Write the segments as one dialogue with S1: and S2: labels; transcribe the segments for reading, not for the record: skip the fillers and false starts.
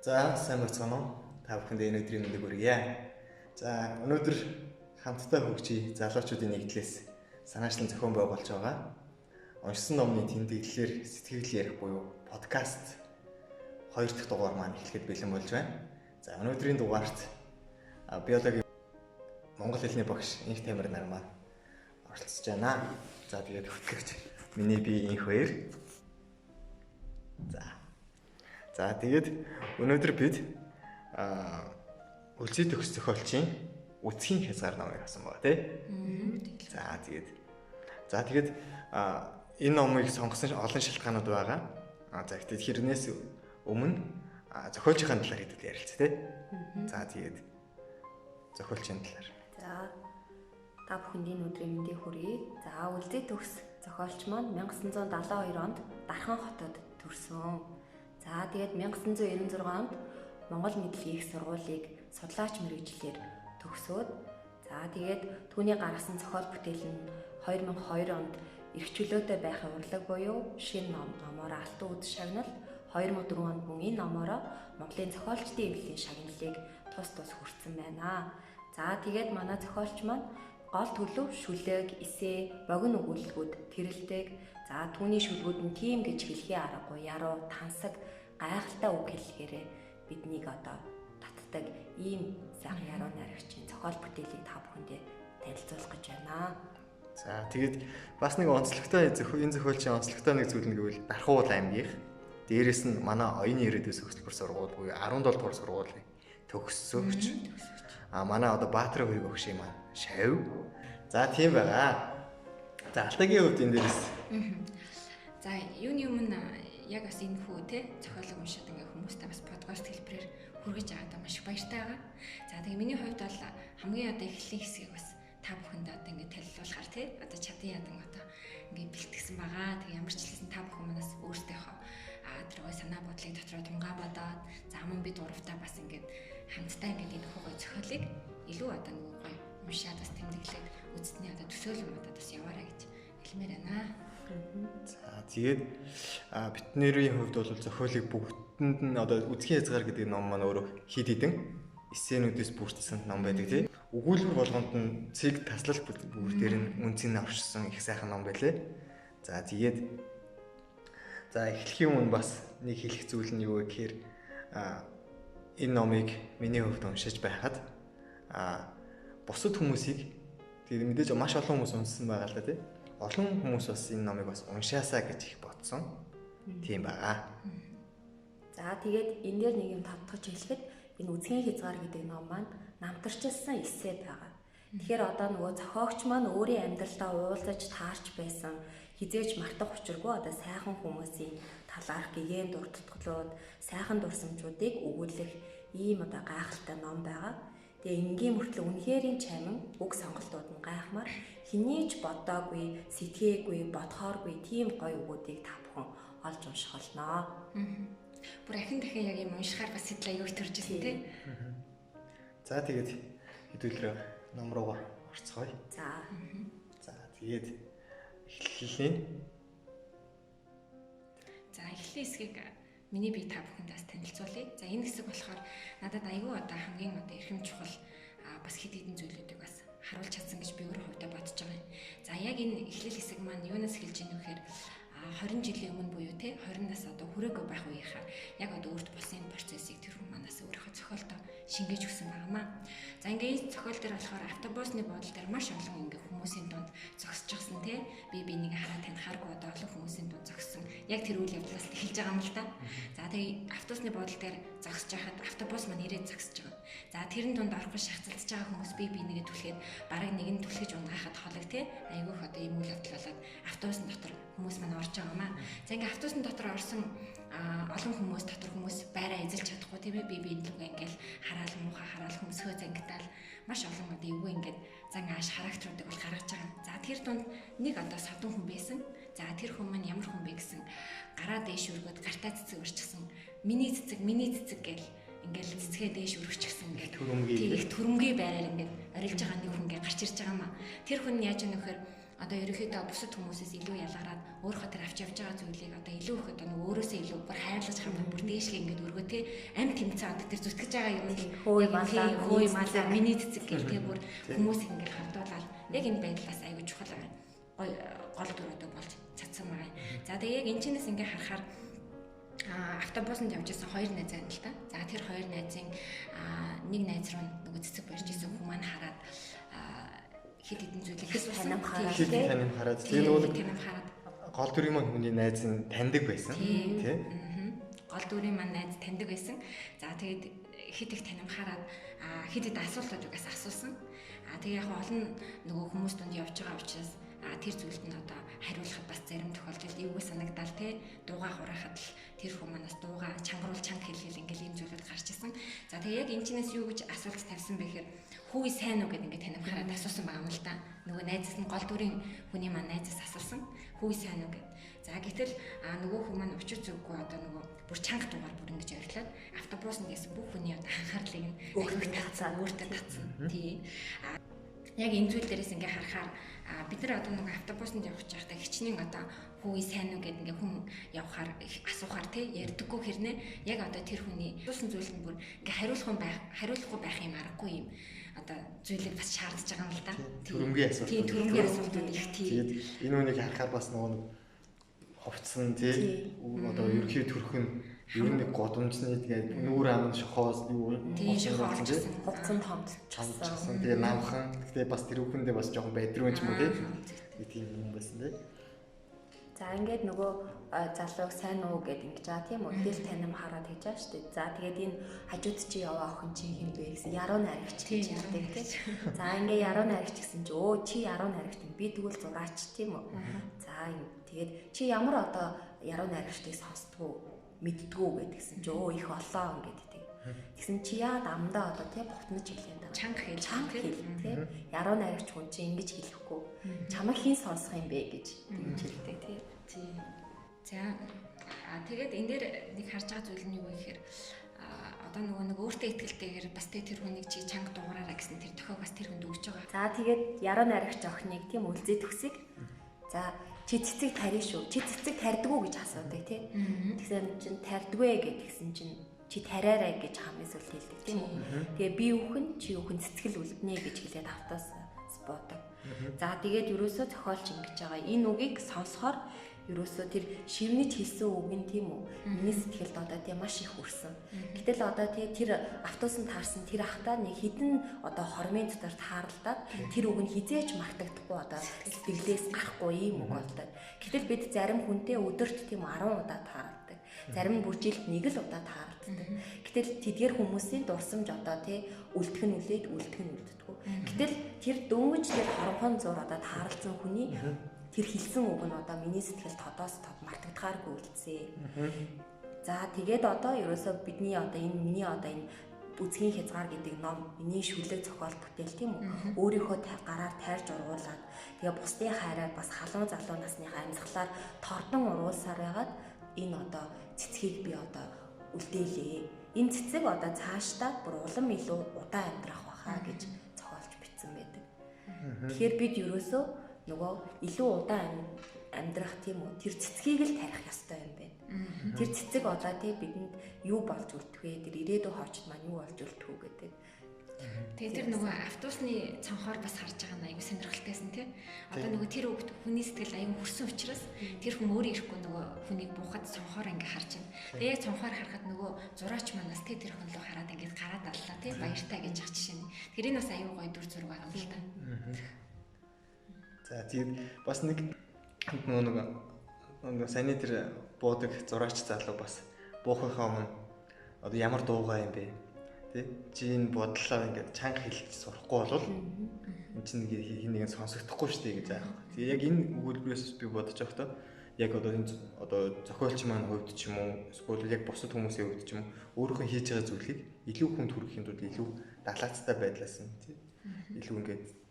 S1: За, сайн байцгаана уу? Та бүхэнд энэ өдрийн мэндийг хүргье. За, өнөөдөр хамтдаа хөгжий залуучуудын нэгдлээс санаачлан зохион байгуулж байгаа уншсан номны тэмдэглэлээр сэтгэл ярих буюу подкаст 2 дахь дугаар маань эхлэхэд бэлэн болж байна. За, өнөөдрийн дугаарт биологийн монгол хэлний багш Инх Тамир нар маань оролцож байна. За, тэгээд хөтлөгч миний би Инх хоёр. За, тэгээд өнөөдөр бид Өлзий төгс зохиолчийн Үцгийн хязгаар номыг авсан байгаа, тий? За, тэгээд энэ номыг сонгосон олон шалтгаанууд байгаа. За, тэгээд хэрнээс өмнө зохиолчийн талаар хэдүүл ярилцъя, тий? За, тэгээд зохиолчийн талаар.
S2: За, та бүхэнд энэ өдрийн мэндийг хүргэе. За, Өлзий төгс зохиолч маань 1972 онд Дархан хотод төрсөн. За, тэгээд 1996 онд Монгол мэдлэгийн их сургуулийг судлаач мэргэжлээр төгсөөд, за, тэгээд түүний гаргасан зохиол бүтээл нь 2002 онд Эрх чөлөөтэй байхын урлаг буюу шинэ ном номоороо Алтан үд шагнал, 2004 онд мөн энэ номоороо Монголын зохиолчдын эвлэлийн шагналыг тус тус хүртсэн байна. За, тэгээд манай зохиолч маань гол төлөв шүлэг, эсэ, богино өгүүлбэрүүд тэрэлдэг. За, түүний шүлгүүд нь тийм гэж хэлэхээ аргагүй яруу, тансаг, гайхалтай үг хэллэгээрээ биднийг одоо татдаг ийм сайхан яруу найрагчийн зохиол бүтээлийг та бүхэндээ танилцуулах гэж байна.
S1: За, тэгээд бас нэг онцлогтой, энэ зохиолчийн онцлогтой нэг зүйл нь гэвэл Дархуул аймгийнх. Дээрээс нь манай оюуны ирээдүйс хөтөлбөр сургууль буюу 17 дугаар сургуулийн төгссөгч. А манай одоо Баатарын хувийг өгш юм аа. Шав. За, тийм байгаа. За, Алтайгийн хувьд энэ дээрээс.
S3: За, юуны өмнө яг бас энэ хүү те зохиолыг уншаад ингээ хүмүүстэй бас подкаст хэлбэрээр хүргэж байгаадаа маш их баяртай байгаа. За, тэгээ миний хувьд бол хамгийн одоо эхлэлийн хэсгийг бас та бүхэнд одоо ингээ танилцуулахар те одоо чадан ядан одоо ингээ бэлтгэсэн байгаа. Тэгээ ямар ч хэлсэн та бүхэн манаас өөрсдийнхөө тэр гой санаа бодлыг дотроо тунгаа бодоод, за, мөн бид гуравтаа бас ингээд хамтдаа ингээд энэ хүү гой зохиолыг илүү одоо нөгөө гой уншаад бас тэмдэглээд үзтний одоо төсөөлөн бодоод бас яваарай гэж хэлмээр байна.
S1: За, тэгээд бидний хувьд бол зохиолыг бүгдэнд нь одоо Үцгийн хязгаар гэдэг ном маань өөрөө хид хідэн эссенүүдээс бүрдсэн ном байдаг, тий. Өгүүлбэр болгонд нь цэг таслал бүр дээр нь үнцийг оршсон их сайхан ном байлээ. За, тэгээд за, эхлэхийн өмнө бас нэг хэлэх зүйл нь юу вэ гэхээр энэ номыг миний хувьд уншиж байхад бусад хүмүүсийг, тэгээд мэдээж маш олон хүмүүс уншсан байгаа л да, тий. Олон хүмүүс бас энэ номыг бас уншаасаа гэж их бодсон. Тийм байгаа.
S2: За, тэгээд энэ дээр нэг юм тодтогч хэлэхэд энэ Үцгийн хязгаар гэдэг ном маань намтарчилсан эссе байгаа. Тэгэхээр одоо нөгөө зохиогч маань өөрийн амьдралдаа уулзаж таарч байсан хизээж мартах учиргүй одоо сайхан хүмүүсийн талаарх гэгээн дурдтгалууд, сайхан дурсамжуудыг өгүүлэх ийм одоо гайхалтай ном байгаа. Тэгээ энгийн мөртлөө үнэхэрийн чамин үг сонголтууд нь гайхмаар, хэний ч бодоагүй, сэтгээгүй, бодохооргүй тийм гоё үгүүдийг та бүхэн олж унших болно.
S3: Бүр ахин дахин яг юм уншихаар бас сэтэл аягүй төрж ирсэн тий.
S1: За, тэгээд хэдүүлрээ ном руугаа орцгоё.
S2: За.
S1: За, тэгээд эхлэлийн
S3: За, эхлэлийн хэсгийг миний би та бүхэнд бас танилцуулъя. За, энэ хэсэг болохоор надад аягүй одоо хамгийн одоо эрхэм чухал бас хэд хэдэн зүйлүүдийг бас харуулж чадсан гэж би өөрөө хувьдаа бодож байгаа юм. За, яг энэ эхлэл хэсэг маань юунаас эхэлж ийн вэ гэхээр 20 жилийн өмнө буюу те 20 нас одоо хүрээгүй байх үеийнхаа яг одоо өөрт болсон энэ процессыг тэр хүн манаас өөрийнхөө зохиолдоо шингээж өгсөн байнамаа. За, ингээ энэ зохиол дээр болохоор автобусны буудал дээр маш олон ингээ хүмүүсийн дунд зогсож те би би нэг хараа танихааргүй одоо олон хүмүүсийн дунд зогссон. Яг тэр үйл явдлаас эхэлж байгаа юм л да. За, тэгээ автобусны буудал дээр зогсож байхад автобус маань ирээд зогсож байгаа. За, тэрэн дунд орохгүй шахацалдж байгаа хүмүүс би би нэгэ түлхээд бараг нэг нь түлхэж унгаахад холог те айгүйх одоо ийм үйл явдал болоод автобусны дотор хүмүүс маань орж байгаа юм аа. За, ингээ автобусны дотор орсон олон хүмүүс дотор хүмүүс байраа эзэлж чадахгүй тийм ээ би би лүгээ ингээл хараал муухай хараал хөмсгөө зангитаал маш олон одоо эвгүй ингээд зан ааш характеруудыг бол гаргаж байгаа. За, тэр дунд нэг одоо содон хүн байсан. За, тэр хүн маань ямар хүн бэ гэсэн гараа дээш өргөд гартаа цэцэг өрчихсөн. Миний цэцэг, миний цэцэг гэл ингээл цэцгээ дээш өргөчихсөн ингээд
S1: төрөмгий
S3: их төрөмгий байраар ингээд орилж байгаа нэг хүн ингээд гарч ирж байгаа маа. Тэр хүн яаж юм нөхөр Одоо ерөнхийдөө бусад хүмүүсээс илүү ялгараад өөрийнхөө тэр авч явж байгаа зүйлийг одоо илүү их одоо нөгөө өөрөөсөө илүү бүр хайрлаж хамтан бүр дээшгээ ингээд өргөө те амь тэмцээн одоо тэр зүтгэж байгаа юм л
S2: хөөе малаа
S3: хөөе малаа миний цэцэг гэх те бүр хүмүүс ингээд хавдуулаад яг энэ байдлаас аягүй чухал байгаа. Гол дүр одоо болж чадсан байгаа юм. За тэгээ яг энэ чинээс ингээд харахаар автобусанд явж исэн хоёр найз байна л да. За тэр хоёр найзын нэг найз руу нөгөө цэцэг барьж исэн хүн маань хараад хэд хэдэн зүйлийг
S2: асуусан.
S1: Хэд таним хараад тэгээ нөгөө нэг гол дүрийн маань хүний найз нь таньдаг байсан тий.
S3: Гол дүрийн маань найз таньдаг байсан. За тэгээд хэд их таним хараад хэд хэд асуултууд угаас асуусан. Тэгээ яг олон нөгөө хүмүүс дунд явж байгаа учраас тэр зүйлд нь одоо хариулахад бас зарим тохиолдолд эвгүй санагдаал те дуугаа хураахад л тэр хүн манаас дуугаа чангаруул чанга хэлгээл ингээл ийм зүйлүүд гарч исэн. За тэгээ яг энэ чинээс юу гэж асуулт тавьсан бэ гэхээр хүү сайн уу гэд ингээд танив хараад асуусан байгаа юм л та. Нөгөө найзаас нь гол дүрийн хүний маань найзаас асуусан. Хүү сайн уу гэд. За гэтэл нөгөө хүн маань учир зүггүй одоо нөгөө бүр чанга дуугаар бүр ингэж орилоод автобусанд гэсэн бүх хүний одоо анхаарлыг нь өөртөө татсан, өөртөө татсан. Тий. Яг энэ зүйл дээрээс ингээ харахаар бид нар одоо нөгөө автобусанд явж байхдаа хичнээн одоо хүү сайн уу гэд ингээ хүн явхаар асуухаар тий ярьдаггүй хэрнээ яг одоо тэр хүний асуусан зүйл нь бүр ингээ хариулахгүй байх юм аргагүй юм одоо зүйлийг бас шаардж байгаа юм л да.
S1: Төрөмгийн асуулт.
S3: Тий, төрөмгийн асуултууд их тий.
S1: Тэгээд энэ үнийг харахаар бас нөгөө нэг хувцсан тий одоо ерөнхий төрх нь ер нь годомжны тэгээд нүүр ам нь шохоос юу
S2: хувцсан томдчихсан.
S1: Тэгээд намхан. Гэтэ бас тэр үхэндээ бас жоохон байдруу юм уу тий. Тийм юм байсан тий.
S2: За ингээд нөгөө залууг сайн уу гэд ингэж байгаа тийм үү? Хэл таним хараад хийж байгаа шүү дээ. За тэгээд энэ хажууд чи яваа охин чи хэн бэ гэсэн яруу найрагч гэж хэлдэг тийм. За ингээ яруу найрагч гэсэн чи өө чи яруу найрагч юм. Би тэгвэл зураач тийм үү? За тэгээд чи ямар одоо яруу найрагчдыг сонсдгоо мэддгүү гэдгсэн чи өө их олоо ингээд тэг. Тэгсэн чи яад амдаа одоо тий бутнаж хэлээд байгаа.
S3: Чанга хэл.
S2: Чанга хэл тий. Яруу найрагч хүн чи ингэж хэлэхгүй. Чамайг хэн сонсох юм бэ гэж тэгж хэлдэг тий.
S3: Тий. За тэгээд энэ дээр нэг харж байгаа зүйл нь юу вэ гэхээр одоо нөгөө нэг өөртөө итгэлтэйгээр бас тэр хүнийг чи чанга дуураараа гэсэн тэр тохиог бас тэр хүнд өгч байгаа.
S2: За тэгээд яруу найрагч охиныг тийм үлзий төгсөг. За чи цэцэг тарина шүү. Чи цэцэг тарьдгүй гэж асуудаг тий. Тэгсэн чинь тарьдгүй гэдгсэн чинь чи тариарай гэж хамгийн сүүлд хэлдэг тийм үү. Тэгээ би үхэн чи үхэн цэцгэл үлднэ гэж хэлээд автаас буудаг. За тэгээд ерөөсөө зохиолч ингэж байгаа. Энэ үгийг сонсохоор ерөөсөө тэр шивнэж хэлсэн үг нь тийм үү. Миний сэтгэлд одоо тийм маш их хүрсэн. Гэтэл одоо тий тэр автобусанд таарсан тэр ахтаа нэг хідэн одоо хормын дотор тааралдаад тэр үг нь хизээч мартагдахгүй одоо сэтгэлээс гарахгүй ийм үг болдог. Гэтэл бид зарим хүнтэй өдөрт тийм 10 удаа тааралдаг. Зарим нь бүр жилд нэг л удаа тааралддаг. Гэтэл тэдгээр хүмүүсийн дурсамж одоо тий үлдэх нь үлээд үлдэх нь үлддэггүй. Гэтэл тэр дөнгөж тэр хоромхон зур одоо тааралцсан хүний тэр хэлсэн үг нь одоо миний сэтгэл тодоос тод мартагдахааргүй үлдсэн. За тэгээд одоо ерөөсөө бидний одоо энэ миний одоо энэ үзгийн хязгаар гэдэг ном миний шүлэг зохиол бүтээл тийм үү? Өөрийнхөө гараар тайрж ургуулад тэгээ бусдын хайраар бас халуун залуу насныхаа амьсгалаар тордон уруулсаар байгаад энэ одоо цэцгийг би одоо үлдээлээ. Энэ цэцэг одоо цаашдаа бүр улам илүү удаан амьдрах байхаа гэж зохиолж бичсэн байдаг. Тэгэхээр бид ерөөсөө нөгөө илүү удаан амьдрах тийм үү тэр цэцгийг л тарих ёстой юм байна. Тэр цэцэг одоо тий бидэнд юу болж үлдэх вэ? Тэр ирээдүйн хойчд маань юу болж үлдэх үү гэдэг.
S3: Тэгээ тэр нөгөө автобусны цонхоор бас харж байгаа нь аюу сонирхолтойсэн тий. Одоо нөгөө тэр хүүхд хүний сэтгэл аюу хөрсөн учраас тэр хүн өөрөө ирэхгүй нөгөө хүнийг буухад цонхоор ингээ харж байна. Тэгээ яг цонхоор харахад нөгөө зураач манаас тий тэр хүн рүү хараад ингээд гараад аллаа тий баяртай гэж ах жишээ нь. Тэр энэ бас аюу гоё дүр зураг байгаа юм л та.
S1: За тэгээд бас нэг нөгөө саяны тэр буудаг зураач залуу бас буухынхаа өмнө одоо ямар дуугаа юм бэ? Тэ? Чи энэ бодлоо ингээд чанга хэлж сурахгүй болвол энэ чинь хин нэгэн сонсогдохгүй шүү дээ гэж аах. Тэгээ яг энэ өгүүлбэрээс би бодож байхдаа яг одоо энэ одоо зохиолч маань хувьд ч юм уу эсвэл яг бусад хүмүүсийн хувьд ч юм уу өөрийнхөө хийж байгаа зүйлийг илүү хүнд хүрэхийн тулд илүү далаацтай байдлаас нь тий илүү ингээд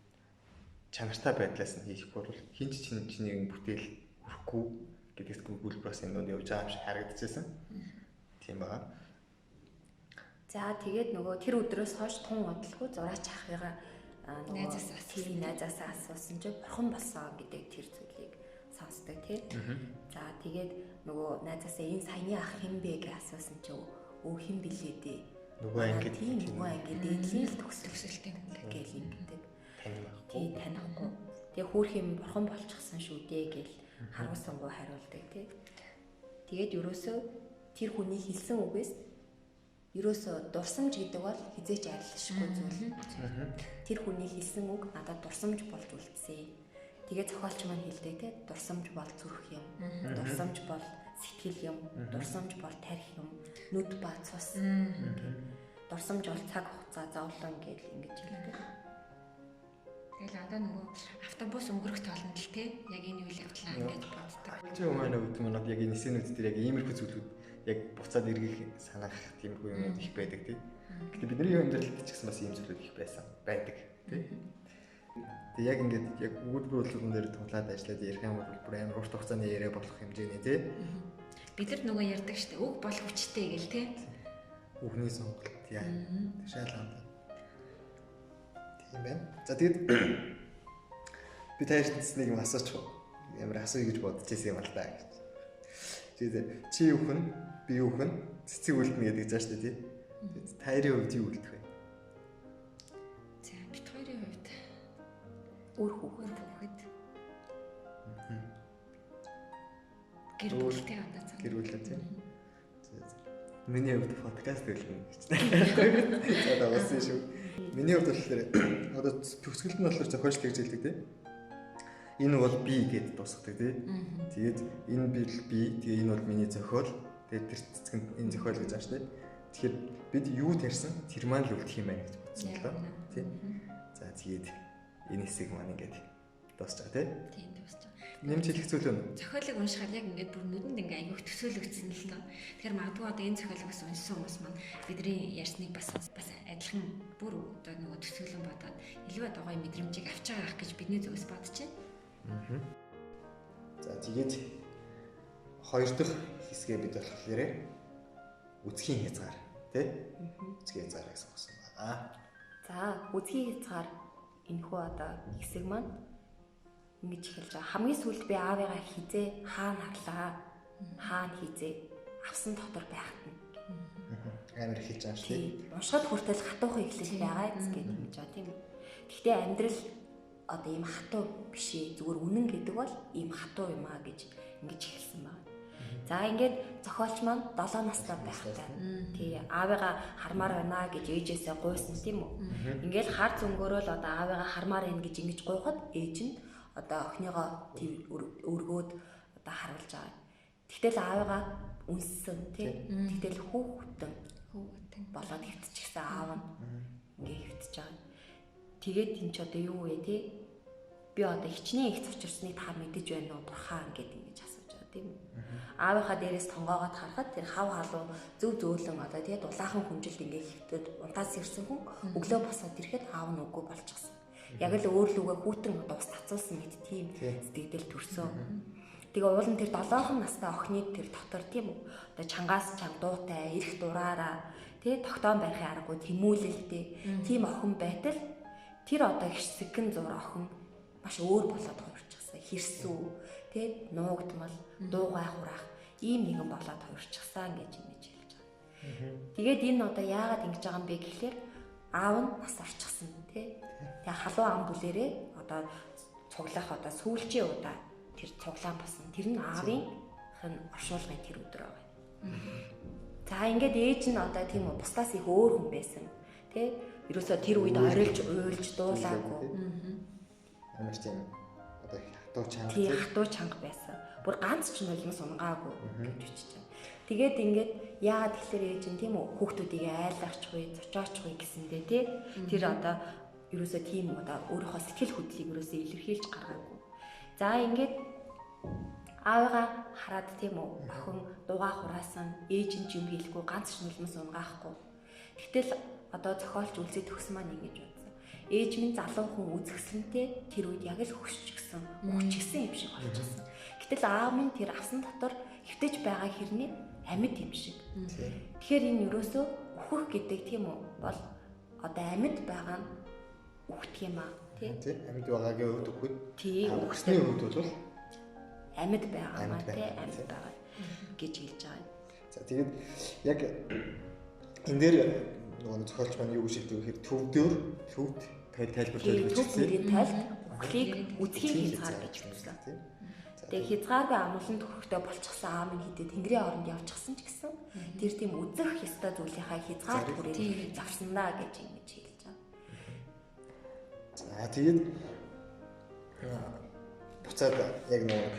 S1: чанартай байдлаас нь хийхгүй бол хин ч чиний бүтээл хүрэхгүй гэдэгт өгүүлбэр бас энэ донд явж байгаа юм шиг харагдчихсан. Тийм байгаа.
S2: За тэгээд нөгөө тэр өдрөөс хойш тун удалгүй зураач ахыгаа Нөгөө найзаасаа асуусан чинь бурхан болсон гэдэг тэр зүйлийг сонсдог тий. За тэгээд нөгөө найзаасаа энэ саяны ах хэн бэ гэж асуусан чинь өө хэн блээ дээ.
S1: Нөгөө ангид
S2: нөгөө ангид дээдлийн л
S3: төгсөлтэй хүн
S2: гээл ингэдэг. Танихгүй. Танихгүй. Тэгээ хөөх юм бурхан болчихсон шүү дээ гээл харгасангуу хариулдаг тий. Тэгээд ерөөсөө тэр хүний хэлсэн үгээс ерөөсөө дурсамж гэдэг бол хизээч арилшгүй зүйл. Тэр хүний хэлсэн үг надад дурсамж болж үлдсэн. Тэгээ зохиолч маань хэлдэг те дурсамж бол зүрх юм. Дурсамж бол сэтгэл юм. Дурсамж бол тарих юм. Нүд ба цус. Дурсамж бол цаг хугацаа зовлон гэл ингэж хэлдэг.
S3: Тэгэл одоо нөгөө автобус өнгөрөх тоолонд л те яг энэ үйл явдлаа ингэж боддог.
S1: Чи өмнө нь манад яг энэ эсэнүүд дээр яг иймэрхүү зүйлүүд яг буцаад эргэх санах тиймэрхүү юмнууд их байдаг тий. Гэтэ бидний амьдралд ч гэсэн бас ийм зүйлүүд их байсан байдаг тий. Тэгээ яг ингээд яг өгүүлбэр болгон дээр тулаад ажиллаад ярих юм бол бүр амар урт хугацааны яриа болох хэмжээний тий.
S3: Бид нар нөгөө ярьдаг штэ үг бол хүчтэй гэл тий.
S1: Үгний сонголт яа. Шаалгаантай. Тийм байна. За тэгэд би таашдс нэг юм асуучих. Ямар асууя гэж бодож байсан юм ал та гэж. Тэгээд чи юу хүн, би юу хүн, цэцэг үлдэнэ гэдэг заа штэ тий. Тайрын хувьд юу үлдэх вэ?
S3: За бит хоёрын хувьд
S2: үр хүүхэд.
S3: Гэр бүлтэй одоо цаа.
S1: Гэр бүлтэй тий. Миний хувьд подкаст үлдэнэ гэж. За дагуулсан шүү. Миний хувьд болохоор одоо төгсгөлд нь болохоор зохиолч тэгж хэлдэг тий. Энэ бол би гэд дуусгадаг тий. Тэгээд энэ би би тэгээ энэ бол миний зохиол. Тэгээд тэр цэцгэнд энэ зохиол гэж ааш тий. Тэгэхээр бид юу тарьсан тэр маань л үлдэх юм байна гэж бодсон л доо. Тий. За тэгээд энэ хэсэг маань ингээд дуусч байгаа тий.
S3: Тийм дуусч байгаа.
S1: Нэмж хэлэх зүйл байна уу?
S3: Зохиолыг уншихаар яг ингээд бүр нүдэнд ингээ аягүй төсөөлөгдсөн л доо. Тэгэхээр магадгүй одоо энэ зохиолыг бас уншсан хүмүүс маань бидний ярьсныг бас адилхан бүр одоо нөгөө төсөөлөн бодоод илүү одоо гоё мэдрэмжийг авч байгаа ах гэж бидний зүгээс бодож байна.
S1: За тэгээд хоёр дахь хэсгээ бид болохоор үзхийн хязгаар тий? Үзхийн хязгаарыг сонгосон байна.
S2: За үзхийн хязгаар энэхүү одоо хэсэг маань ингэж эхэлж байгаа. Хамгийн сүүлд би аавыгаа хизээ хаана харлаа. Хаана хизээ авсан дотор байхад нь.
S1: Амар эхэлж байгаа шүү дээ.
S2: Уншихад хүртэл хатуухан эхлэл байгаа гэж ингэж байгаа тийм үү. Гэхдээ амьдрал одоо ийм хатуу биш ээ. Зүгээр үнэн гэдэг бол ийм хатуу юм аа гэж ингэж эхэлсэн байна. За ингээд зохиолч маань 7 настай байхдаа тий аавыгаа хармаар байна гэж ээжээсээ гуйсан тийм үү. Ингээд хар зөнгөөрөө л одоо аавыгаа хармаар байна гэж ингэж гуйхад ээж нь одоо охиныгоо өргөөд одоо харуулж байгаа. Тэгтэл аавыгаа үнссэн тий. Тэгтэл хүүхдэн болоод хэвтчихсэн аав нь ингээ хэвтэж байгаа. Тэгээд энэ ч одоо юу вэ тий? Би одоо хичнээн их цочирсныг та мэдэж байна уу бурхан гэд ингэж асууж байгаа тийм үү. Аавынхаа дээрээс тонгоогоод харахад тэр хав халуу зөв зөөлөн одоо тий дулаахан хүнжилт ингээ хэвтээд унтаас ирсэн хүн өглөө босоод ирэхэд аав нь үгүй болчихсон. Яг л өөрлөгөө хүүтэн одоо ус татуулсан мэт тийм сэтгэл төрсөн. Тэгээ уул нь тэр 7 настай охины тэр дотор тийм үү одоо чангаас чанга дуутай эрх дураараа тий тогтоон барихын аргагүй тэмүүлэлтэй тийм охин байтал тэр одоо хэсэгэн зур охин маш өөр болоод хувирчихсан. Хэрсүү тий нуугдмал дуугай хураах ийм нэгэн болоод хувирчихсан гэж ингэж хэлж байгаа. Тэгээд энэ одоо яагаад ингэж байгаа юм бэ гэхлээр аав нь нас орчихсон тий. Тэгээ халуун ам бүлэрээ одоо цуглаах одоо сүүлчийн удаа тэр цуглаан болсон. Тэр нь аавын оршуулгын тэр өдөр байгаа. За ингээд ээж нь одоо тийм үү бусдаас их өөр хүн байсан тий. Ерөөсөө тэр үед орилж уйлж дуулаагүй.
S1: Амар тийм одоо хатуу чанга
S2: тий хатуу чанга байсан. Бүр ганц ч нулимс унгаагүй гэж бичиж байна. Тэгээд ингээд яагаад тэгэхээр ээж нь тийм үү хүүхдүүдийг айлгахчгүй, зочоочгүй гэсэндээ тий. Тэр одоо ерөөсөө тийм одоо өөрийнхөө сэтгэл хөдлөлийг ерөөсөө илэрхийлж гаргаагүй. За ингээд аавыгаа хараад тийм үү охин дугаа хураасан, ээж нь ч юм хэлэхгүй, ганц ч нулимс унгаахгүй. Гэтэл одоо зохиолч үлзий төгс маань ингэж бодсон. Ээж минь залуу хүн үзэсгэлэнтэй тэр үед яг л хөшчихсэн, үхчихсэн юм шиг болчихсон. Гэтэл аав минь тэр авсан дотор хэвтэж байгаа хэрний амьд юм шиг. Тэгэхээр энэ ерөөсөө үхэх гэдэг тийм үү бол одоо амьд байгаа нь үхдэг юм аа тий.
S1: Тий. Амьд байгаагийн хувьд үхээд.
S2: Тий.
S1: Үхсний хувьд бол
S2: амьд байгаа маа тий, амьд байгаа гэж хэлж байгаа юм.
S1: За тэгээд яг энэ дээр нөгөө зохиолч маань юу гэж хэлдэг вэ гэхээр төвдөр төвд тайлбарлаж
S2: өгч байна. Төв тайлд үхлийг үзхийн хязгаар гэж хэлсэн. Тэгээ хязгааргүй амгалан төхөхтэй болчихсон аам нь хідээ тэнгэрийн оронд явчихсан ч гэсэн тэр тийм үзэх ёстой зүйлийнхаа хязгаар түрээ завсан даа гэж ингэж хэлж байгаа.
S1: За тэгээд буцаад яг нөгөө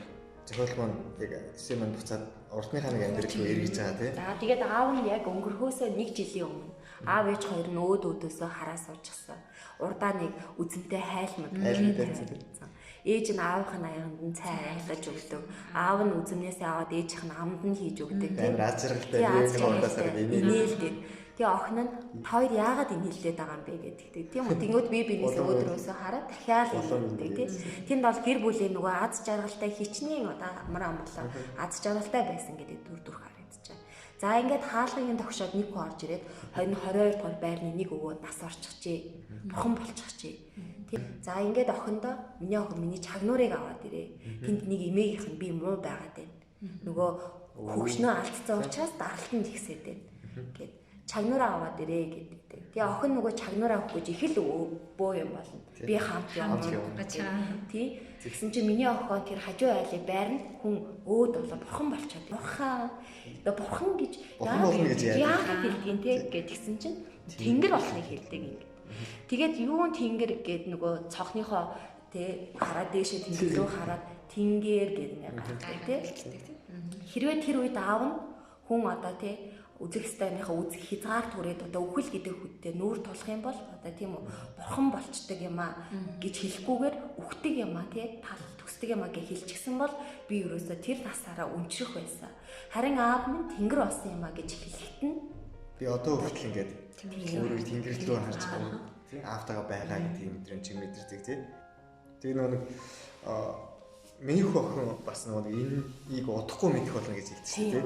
S1: зохиол маань яг эсэ маань буцаад урдныхаа нэг амьдрал руу эргэж байгаа тий.
S2: За тэгээд аав нь яг өнгөрөхөөсөө 1 жилийн өмнө аав ээж хоёр нь өөд өөдөөсөө хараа суучихсан. Урдаа нэг үзэмтэй хайлмад тавьсан. Ээж нь аавынх нь аяанд нь цай айлгаж өгдөг. Аав нь үзэмнээсээ аваад ээжийнх нь амд нь хийж өгдөг.
S1: Амар аз жаргалтай би урдаас инээлдэг.
S2: Тэгээ охин нь та хоёр яагаад инээлдээд байгаа юм бэ гэдэг. Тийм үү. Тэнгүүд би бинээс өөдрөөсөө хараад дахиад инээлдэг тий. Тэнд бол гэр бүлийн нөгөө аз жаргалтай хичнээн одоо амар амгалан аз жаргалтай байсан гэдэг дүр төрх харагдаж байна. За ингээд хаалгын тогшоод нэг хүн орж ирээд 22 дугаар байрны нэг өвөө нас орчихжээ. Бурхан болчихжээ. Тийм. За ингээд охиндоо миний охин миний чагнуурыг аваад ирээ. Тэнд нэг эмээгийнх нь би муу байгаад байна. Нөгөө хөгшнөө алдсан учраас даралтанд ихсээд байна гэд чагнуураа аваад ирээ гэдэг. Тэгээ охин нөгөө чагнуураа авах гэж их л бөө юм болно. Би хамт явна. Тий. Тэгсэн чинь миний охин тэр хажуу айлын байранд хүн өөд болоо бурхан болчиход. Бурхан. Одоо бурхан гэж яагаад хэлдэг те гэд тэгсэн чинь тэнгэр болохыг хэлдэг ингэ. Тэгээд юун тэнгэр гэд нөгөө цонхныхоо те хараад дээшээ тэнгэр рүү хараад тэнгэр гэд ингэ гаргадаг те. Хэрвээ тэр үед аав нь хүн одоо те үзэх ёстойныхаа үзэх хязгаар түрээд одоо үхэл гэдэг хүдтэй нүүр тулах юм бол одоо тийм үү бурхан болчдөг юм а гэж хэлэхгүйгээр үхдэг юм а тий тал төсдөг юм а гэж хэлчихсэн бол би ерөөсөө тэр насаараа өнчрөх байсан. Харин аав минь тэнгэр болсон юм а гэж хэлэхэд нь
S1: би одоо хүртэл ингээд өөрийгөө тэнгэр рүү харж байгаа тий аавтайгаа байгаа гэдгийг мэдрэмж мэдэрдэг тий. Тэгээ нөгөө нэг миний хүү охин бас нөгөө нэг энэнийг удахгүй мэдэх болно гэж хэлсэн тий.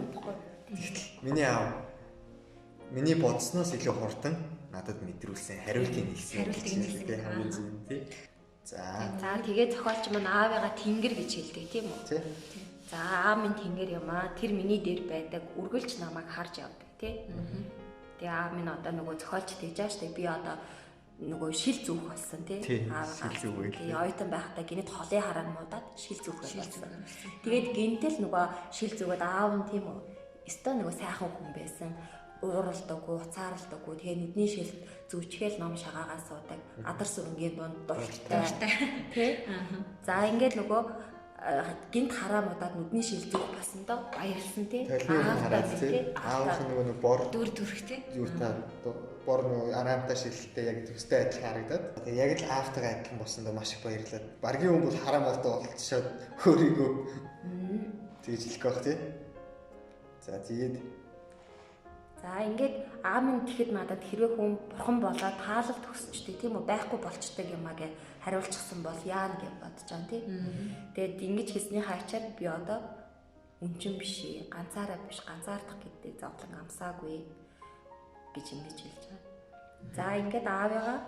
S1: Тэгтэл миний аав миний бодсноос илүү хурдан надад мэдрүүлсэн хариултыг хэлсэн гэж тийм хамгийн зөв тий. За.
S2: За тэгээ зохиолч маань аавыгаа тэнгэр гэж хэлдэг тийм үү?
S1: Тий.
S2: За аав минь тэнгэр юм аа. Тэр миний дээр байдаг. Үргэлж намайг харж явдаг тий. Тэгээ аав минь одоо нөгөө зохиолч тэгж байгаа штэ би одоо нөгөө шил зүүх болсон тий.
S1: Шил зүүх.
S2: Тэгээ оюутан байхдаа гинэт холын хараа муудаад шил зүүх болсон. Тэгээд гинтэл нөгөө шил зүүгээд аав нь тийм үү? Өстө нөгөө сайхан хүн байсан. Ууралдаггүй, уцааралдаггүй. Тэгээ нүдний шилд зүүчгээл ном шагаагаа суудаг. Адар сүрэнгийн дунд дуртай. Тэ? За ингээд нөгөө гинт хараа муудаад нүдний шил зүүх болсондоо баярлсан тий.
S1: Аавтаа тий. Аавынх нь нөгөө бор
S3: дүр төрхтэй.
S1: Юу та бор нөгөө араамтай шилтэй яг төстэй адилхан харагдаад. Тэгээ яг л аавтайгаа адилхан болсондоо маш их баярлаад. Баргийн хүн бол хараа муудаа болчиход өөрийгөө тэгж хэлэх байх тий. За тэгээд
S2: за ингээд аав минь тэгэхэд надад хэрвээ хүн бурхан болоод таалал төгсчтэй тийм үү байхгүй болчдөг юм а гэж хариулчихсан бол яана гэж бодож байгаа тийм. Тэгээд ингэж хэлснийхээ ачаар би одоо үнчин биш ээ, ганцаараа биш, ганцаардах гэдэг зовлон амсаагүй гэж ингэж хэлж байгаа. За ингээд аавыгаа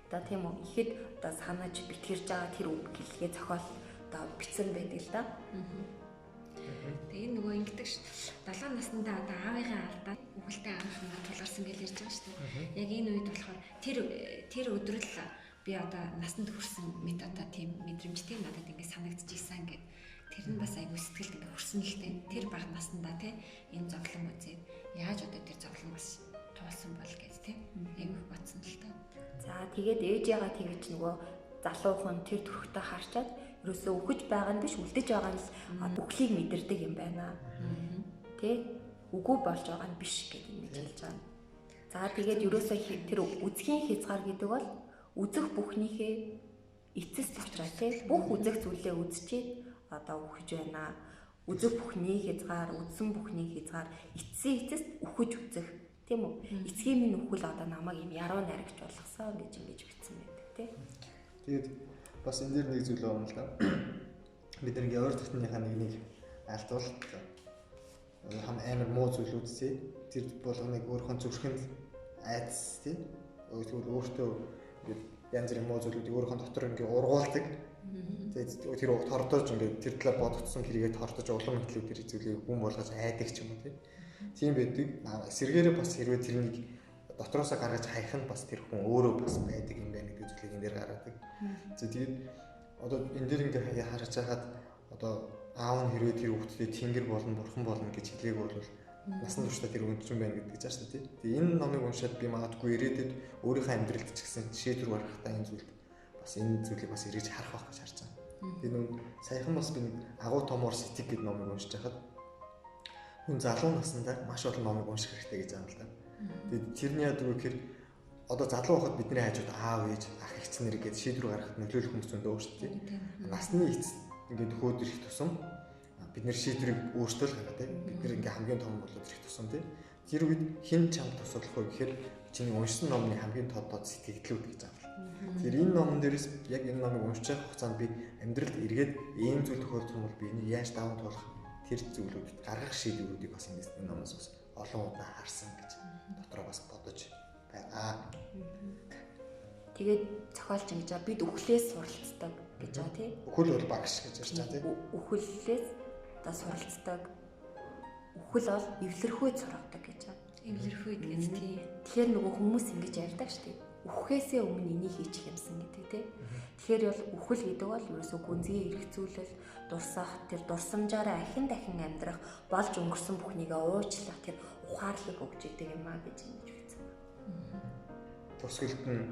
S2: одоо тийм үү ихэд одоо санаж битгэрж байгаа тэр үг гэлгээ зохиол одоо бичсэн байдаг л да.
S3: Тэгээ нөгөө ингэдэг ш 7 наснда одоо аавыгаа алдаад үхэлтэй анх ингээд тулгарсан гэж ярьж байгаа шүү дээ. Яг энэ үед болохоор тэр өдөр л би одоо насанд хүрсэн мэт одоо тийм мэдрэмжтэй надад ингээд санагдчихсан гэд тэр нь бас айгүй сэтгэлд ингээд хүрсэн л дээ. Тэр бага наснда тий энэ зовлон үзээд яаж одоо тэр зовлон бас туулсан бол гэж тий айгүй бодсон л та.
S2: За тэгээд ээжээгаа тэгэж нөгөө залуухан тэр төрхтөө харчаад ерөөсөө үхэж байгаа нь биш үлдэж байгаа нь л үхлийг мэдэрдэг юм байна. Тэ? Үгүй болж байгаа нь биш гэдэг ингэж хэлж байгаа. За тэгээд ерөөсөө тэр үзхийн хязгаар гэдэг бол үзэх бүхнийхээ эцэс учраас тэ бүх үзэх зүйлээ үзчихэд одоо үхэж байна. Үзэх бүхний хязгаар, үзсэн бүхний хязгаар эцсийн эцэст үхэж үзэх тийм үү? Эцгийн минь үхэл одоо намайг юм яруу найрагч болгосон гэж ингэж бичсэн байдаг тий.
S1: Тэгээд бас энэ дэр нэг зүйл байна л да. Бид нэг ойр дотныхаа нэг алдвал хам амар муу зүйлүүд тий. Тэр болгоныг өөрийнхөө зүрхэнд айдас тий. Тэгвэл өөртөө ингээд янз бүрийн муу зүйлүүдийг өөрийнхөө дотор ингээ ургуулдаг. Тэгээд тэр тордож ингээ тэр талаар бодогдсон хэрэгээ тордож улам ихлээр тэр зүйлийг гүн болгож айдаг ч юм уу тийм. Тийм байдаг. Сэргээрээ бас хэрвээ тэрнийг дотроосоо гаргаж хаях нь бас тэр хүн өөрөө бас байдаг юм байна гэдэг зүйлийг энэ дээр гаргадаг. За тэгээд одоо энэ дээр ингээ харж байхад одоо аав нь хэрвээ тэр хүүхдэд тэнгэр болно, бурхан болно гэж хэлээг бол насан туршдаа тэр үнэтэй байна гэдэг жаа шүү дээ. Тэгээ энэ номыг уншаад би магадгүй ирээдүйд өөрийнхөө амьдралд ч гэсэн шийдвэр гаргахдаа энэ зүйлд бас энэ зүйлийг бас эргэж харах байх гэж харж байгаа. Тэгээ нүүн саяхан бас би нэг агуу томор сэтгэг гэдэг номыг уншиж байхад хүн залуу насндаа маш олон номыг унших хэрэгтэй гэж байгаа юм л да. Тэгээд тэрний яадаг вэ гэхээр одоо залуу байхад бидний хажууд аав ээж ах эгч нар гээд шийдвэр гаргахад нөлөөлөх хүмүүс зөндөө шүү дээ. Насны эцэст ингээд хөөд ирэх тусам бид нэр шийдвэрийг өөртөө л гаргаа тийм. Бид нэр ингээ хамгийн том болоод ирэх тусам тийм. Тэр үед хэн чамд туслах вэ гэхээр чиний уншсан номны хамгийн тод тод сэтгэгдлүүд гэж байгаа юм. Тэр энэ номон дээрээс яг энэ номыг уншиж явах хугацаанд би амьдралд эргээд ийм зүйл тохиолдох юм бол би энийг яаж даван туулах тэр зүйлүүдэд гаргах шийдвэрүүдийг бас энэ номоос бас олон удаа харсан гэж дотроо бас бодож байгаа.
S2: Тэгээд зохиолч ингэж байгаа бид үхлээс суралцдаг гэж байгаа тий.
S1: Үхэл бол багш гэж ярьж байгаа тий.
S2: Үхлээс одоо суралцдаг. Үхэл бол эвлэрхүйд сургадаг гэж байна.
S3: Эвлэрхүйд гэж тий.
S2: Тэгэхээр нөгөө хүмүүс ингэж ярьдаг шүү дээ. Үхэхээсээ өмнө энийг хийчих юмсан гэдэг тий. Тэгэхээр бол үхэл гэдэг бол ерөөсөө гүнзгий эргцүүлэл, дурсах, тэр дурсамжаараа ахин дахин амьдрах, болж өнгөрсөн бүхнийгээ уучлах тэр ухаарлыг өгч идэг юм а гэж ингэж үзсэн.
S1: Тусгалд нь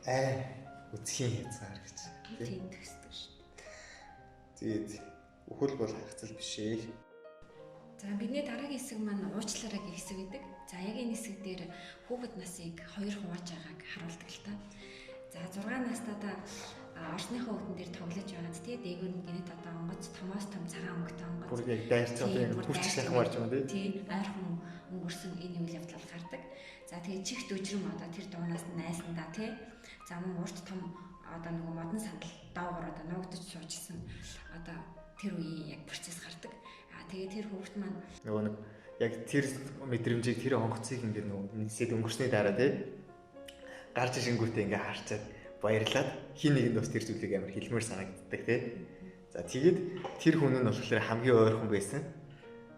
S1: ай үцхийн хязгаар гэж
S3: тий. Төгсдөг шүү.
S1: Тэгээд үхэл бол хагцал биш ээ.
S3: За бидний дараагийн хэсэг маань уучлаарай гэх хэсэг байдаг. За яг энэ хэсэг дээр хүүхэд насыг хоёр хувааж байгааг харуулдаг л та. За 6 настайдаа орсныхоо өвдөн дээр тоглож байгаад тий дээгүүр нь гинэт одоо онгоц томоос том цагаан өнгөтэй онгоц.
S1: Бүр яг дайрцаа яг хүч шахмаар ч юм тий.
S3: Тий ойрхон өнгөрсөн энэ үйл явдал гардаг. За тэгээ чихт өжрөм одоо тэр дуунаас нь найсандаа тий. За мөн урт том одоо нөгөө модон сандал доогоор одоо нуугдаж суужсэн одоо тэр үеийн яг процесс гардаг. Аа тэгээ тэр хүүхд маань
S1: нөгөө нэг яг тэр мэдрэмжийг тэр онгоцыг ингээд нөгөө нисээд өнгөрсний дараа тий гарч ирэнгүүтээ ингээд харчаад баярлаад хин нэгэнд бас тэр зүйлийг амар хэлмээр санагддаг тий. За тэгээд тэр хүн нь болохоор хамгийн ойрхон байсан.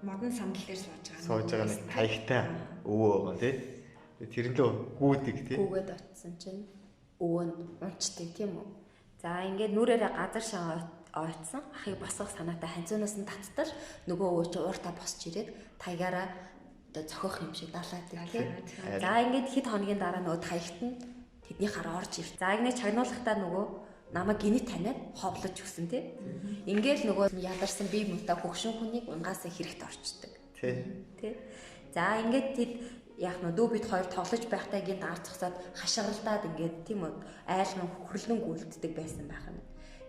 S3: Модон сандал дээр сууж байгаа.
S1: Сууж байгаа нэг таягтай өвөө байгаа тий. Тэрэн лөө гүйдэг тий.
S2: Гүгээд очисон чинь өвөө нь унцдаг тийм үү. За ингээд нүрээрээ газар шан ойцсон ахыг босгох санаатай ханцуунаас нь таттал нөгөө өвөө чи ууртаа босч ирээд таягаараа одоо зохиох юм шиг далаад тийм. За ингээд хэд хоногийн дараа нөгөө таягт нь тэдний хар орж ир. За ингэ чагнуулахдаа нөгөө намайг гинэт таниад ховлож өгсөн тий. Ингээл нөгөө ядарсан бие муутай хөгшин хүнийг унгаасаа хэрэгт орчдөг.
S1: Тий.
S2: Тий. За ингээд тэд яг нөө дүү бит хоёр тоглож байхдаа гинт ар цогцоод хашгиралдаад ингээд тийм үү айлман хөхрлөн гүйлддэг байсан байх нь.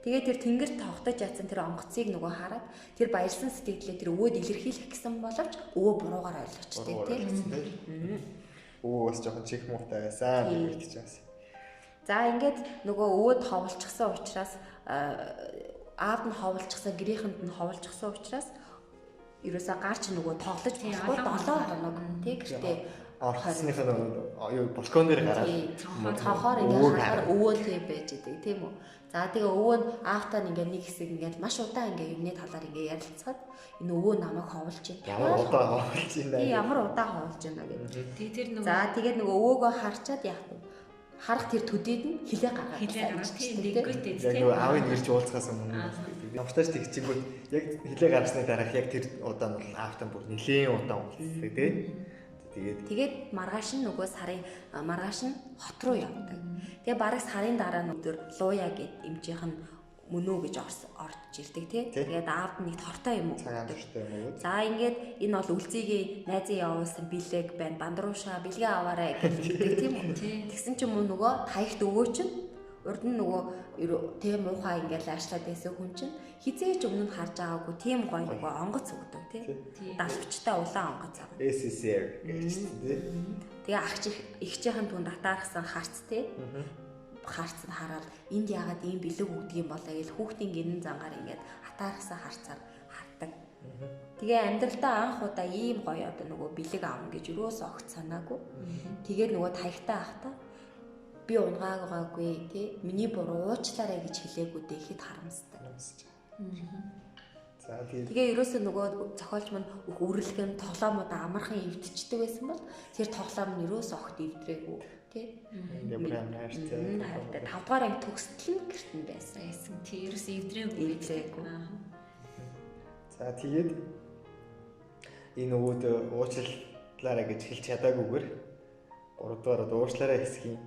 S2: Тэгээ тэр тэнгэр тогтож ятсан тэр онгоцыг нөгөө хараад тэр баярлсан сэтгэлээ тэр өвөөд илэрхийлэх гэсэн боловч өвөө буруугаар ойлгочтой
S1: тийм. Өвөө бас жоохон чих муутай байсан гэж хэлж байсан.
S2: За ингээд нөгөө өвөөд ховлчихсан учраас аавд нь ховлчихсан, гэрийнхэнд нь ховлчихсан учраас ерөөсөө гарч нөгөө тоглож болохгүй 7 хоног тий гэртээ
S1: орхосныхаа нөгөө юу балкон дээр гараад
S2: цонхоор ингээд харахаар өвөө тийм байж идэг тийм үү. За тэгээ өвөө нь аавтаа ингээд нэг хэсэг ингээд маш удаан ингээд юмны талаар ингээд ярилцахад энэ өвөө намайг ховлж байна.
S1: Ямар удаан ховлж байна.
S2: Тий ямар удаан ховлж байна гэдэг.
S3: Тий тэр нөгөө
S2: За тэгээд нөгөө өвөөгөө харчаад яах вэ? Харах тэр төдийд нь хилээ гаргаад
S3: хилээ гаргаад тийм дэггүйтэй
S1: тийм. Яг нөгөө аавыг ирж уулзахаас өмнө намтааш тэгчингүүд яг хилээ гаргасны дараах яг тэр удаан бол аавтаа бүр нэлээд удаан уулздаг тий.
S2: Тэгээд маргааш нь нөгөө сарын маргааш нь хот руу явдаг. Тэгээ бараг сарын дараа нь өдөр Луя гэд эмчийнх нь мөн үү гэж орж ирдэг тий. Тэгээд аавд нэг тортой юм уу?
S1: Цагаан тортой юм уу?
S2: За ингээд энэ бол үлзийгээ найзын явуулсан бэлэг байна. Бандруушаа бэлгээ аваарай гэж хэлдэг тийм үү? Тэгсэн чинь мөн нөгөө таягт өвөө чинь урд нь нөгөө тийм муухай ингээд аашлаад байсан хүн чинь хизээж өмнө нь харж байгаагүй тийм гоё нөгөө онгоц өгдөг тий. Далавчтай улаан онгоц авна.
S1: SSR гэж тий.
S2: Тэгээ агч эгчийнхэн түн татаархсан харц тий. Харц нь хараад энд яагаад ийм бэлэг өгдөг юм болоо гэж хүүхдийн гинэн зангаар ингээд атаархсан харцаар хардаг. Тэгээ амьдралдаа анх удаа ийм гоё одоо нөгөө бэлэг авна гэж юусоо огт санаагүй. Тэгээд нөгөө таягтай ахта Би унгаагаагүй тий миний буруу уучлаарай гэж хэлээгүй дэхэд харамсдаг.
S1: За
S2: тэгээ ерөөсөө нөгөө зохиолч маань бүх үрлэгэн тоглоомудаа амархан эвдчихдэг байсан бол тэр тоглоом нь ерөөсөө огт эвдрээгүй тий.
S1: Ямар амар хайртай.
S2: Хайртай. 5 дугаар анги төгсдөл нь гэрт нь байсан.
S3: Тий ерөөсөө эвдрээгүй.
S1: За тэгээд энэ өвөд уучлаарай гэж хэлж чадаагүйгээр 3 дугаар одоо уучлаарай хэсгийн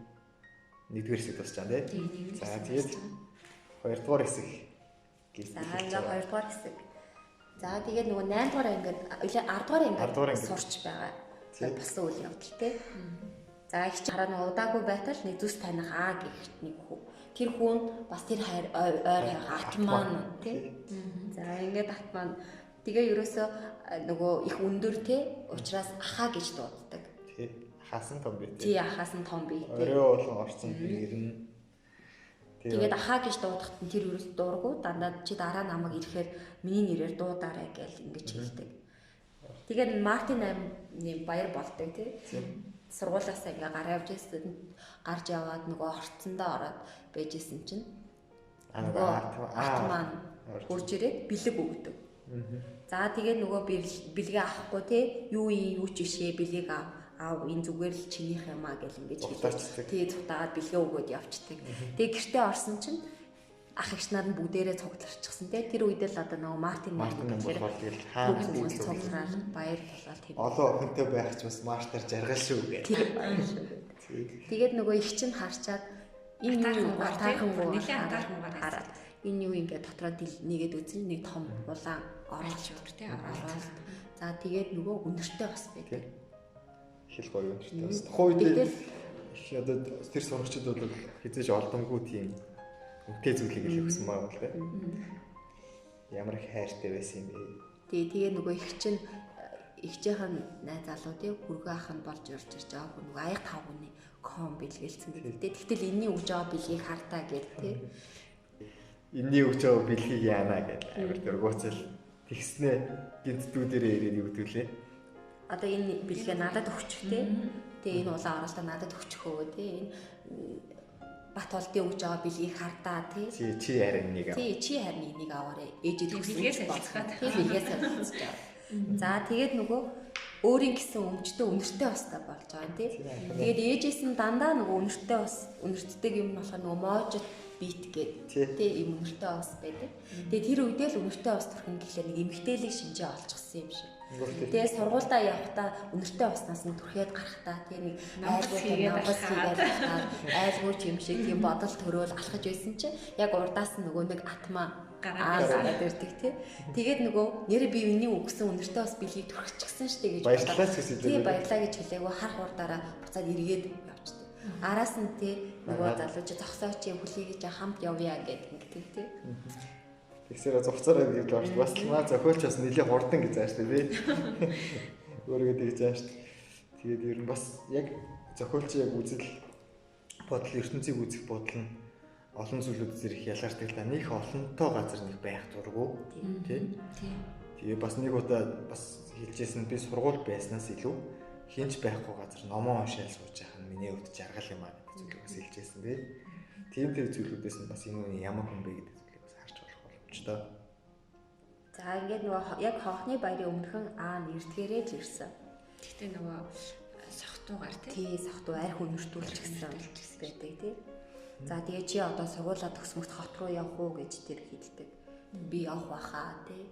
S1: 1-р хэсэг дуусч байгаа тий. За тэгээд 2 дугаар хэсэг
S2: гэж. За ингээ 2 дугаар хэсэг. За тэгээд нөгөө 8 дугаар ангид 10 дугаар ангид сурч байгаа. Болсон үйл явдал тий. За их чи хараа нөгөө удаагүй байтал нэг зүс таних аа гэх нэг хүү. Тэр хүн бас тэр хайр ойр хайр атман тий. За ингээд атман тэгээ ерөөсөө нөгөө их өндөр тий учраас ахаа гэж дууддаг.
S1: Тий. Ахаас нь том бие.
S2: Тий, ахаас нь том бие.
S1: Орой болгон орцсон би ирнэ.
S2: Тэгээд ахаа гэж дуудахад нь тэр ерөөс дургу дандаа чи дараа намайг ирэхээр миний нэрээр дуударай гэж ингэж хэлдэг. Тэгээд Мартин 8-ны баяр болдог тий. Сургуулиасаа ингээ гараа явж байсан, гарч яваад нөгөө орцондоо ороод байжсэн чинь нөгөө атман хурж ирээд бэлэг өгдөг. За тэгээд нөгөө бэлгээ авахгүй тий юу юм юу ч бишээ бэлгийг ав энэ зүгээр л чинийх юм а гэл ингэж хэлээ. Тий цутаагаад бэлгээ өгөөд явцдаг. Тэгээ гэртээ орсон чинь ах эгч нар нь бүгдээрээ цугларчихсан тий. Тэр үед л одоо нөгөө Мартин
S1: болохоор тэгэл хаана
S2: хүмүүс цуглараад баяр болоод тийм.
S1: Олон охинтой байх ч бас Мартаар жаргал шүү гэх.
S2: Баяр шүү. Тэгээд нөгөө их чинь харчаад энэ юу атаархангүй
S3: нэлээд атаархангаар
S2: хараад энэ юу ингээд дотроо нэгээд үзэн нэг том улаан
S3: оролж өөр тий оролт.
S2: За тэгээд нөгөө үнэртэй бас байдаг.
S1: Хэл гоё үнэртэй бас. Тухайн үед их одоо тэр сурагчид бол хизээж олдомгүй тийм үнэтэй зүйлийг л өгсөн байгаа бол тий. Ямар их хайртай байсан юм бэ?
S2: Тий тэгээ нөгөө их чинь ихчийнх нь найз залуу тий хүргэн ах нь болж орж ирж байгаа хүн нөгөө аяг тав хүний ком бэлгэлцэн гэдэг тий. Тэгтэл энэний өгж байгаа бэлгийг хартаа гэл тий.
S1: Энэний өгж байгаа бэлгийг яана гэл амар дургуутсал тэгснэ гинт дүүдэрээ ирээд юу гэдэг лээ.
S2: Одоо энэ бэлгээ надад өгчих тий. Тэгээ энэ улаан оролтоо надад өгчих өө тий. Энэ Бат олдын өгж байгаа бэлгийг хартаа тий.
S1: Чи харин энийг ав.
S2: Тий, чи харин энийг аваарэ. Ээжид
S3: өгсөн бэлгээс солилцоод
S2: тий бэлгээс солилцож байгаа. За тэгээд нөгөө өөрийн гэсэн өмчтөө үнэртэй бастай болж байгаа юм тий. Тэгээд ээжээс нь дандаа нөгөө үнэртэй бас үнэртдэг юм нь болохоор нөгөө можит бит гээд тий юм үнэртэй бас байдаг. Тэгээд тэр үедээ л үнэртэй бас түрхэн гэхлээр нэг эмгтээлийг шинжээ олчихсан юм шиг. Тэгээд сургуульдаа явахдаа үнэртэй уснаас нь түрхээд гарахдаа тий нэг айлгуу намбас хийгээд алхаад айлгуу ч юм шиг тийм бодол төрөөл алхаж байсан чинь яг урдаас нь нөгөө нэг атмаа гараад ирдэг тий. Тэгээд нөгөө нэр би энэний өгсөн үнэртэй бас бэлгийг түрхчихсэн штэ гэж
S1: баярлалаа гэж хэлээгүй.
S2: Тий баярлалаа гэж хэлээгүй харах урдаараа буцаад эргээд явчихдаг. Араас нь тий нөгөө залуу чи зогсооч юм хүлээгэж хамт явъя гэдэг ингэдэг тий.
S1: Тэгсээр зогцоорой гэж орч бас л маа зохиолч бас нэлээ хурдан гэж зааш тий. Өөрийгөө тэгж зааш. Тэгээд ер нь бас яг зохиолч яг үзэл бодол ертөнцийг үзэх бодол нь олон зүйлүүд зэрэг ялгардаг л да. Нэг олонтой газар нэг байх дургу тий. Тэгээ бас нэг удаа бас хэлжсэн би сургууль байснаас илүү хинч байхгүй газар номоо уншаал сууж байхад нь миний хувьд жаргал юм а гэдэг зүйлийг бас хэлжсэн тий. Тийм тэр зүйлүүдээс нь бас энэ үний ямар хүн бэ гэдэг зүйлийг бас харж болох боломжтой.
S2: За ингээд нөгөө яг хонхны баярын өмнөхөн аа нэрдгээрээ л ирсэн.
S3: Гэхдээ нөгөө сохтуугаар
S2: тий сохтуу арх үнэртүүлчихсэн байдаг тий. За тэгээ чи одоо сургуулаа төгсмөгт хот руу явах уу гэж тэр хэлдэг. Би явах байхаа тий.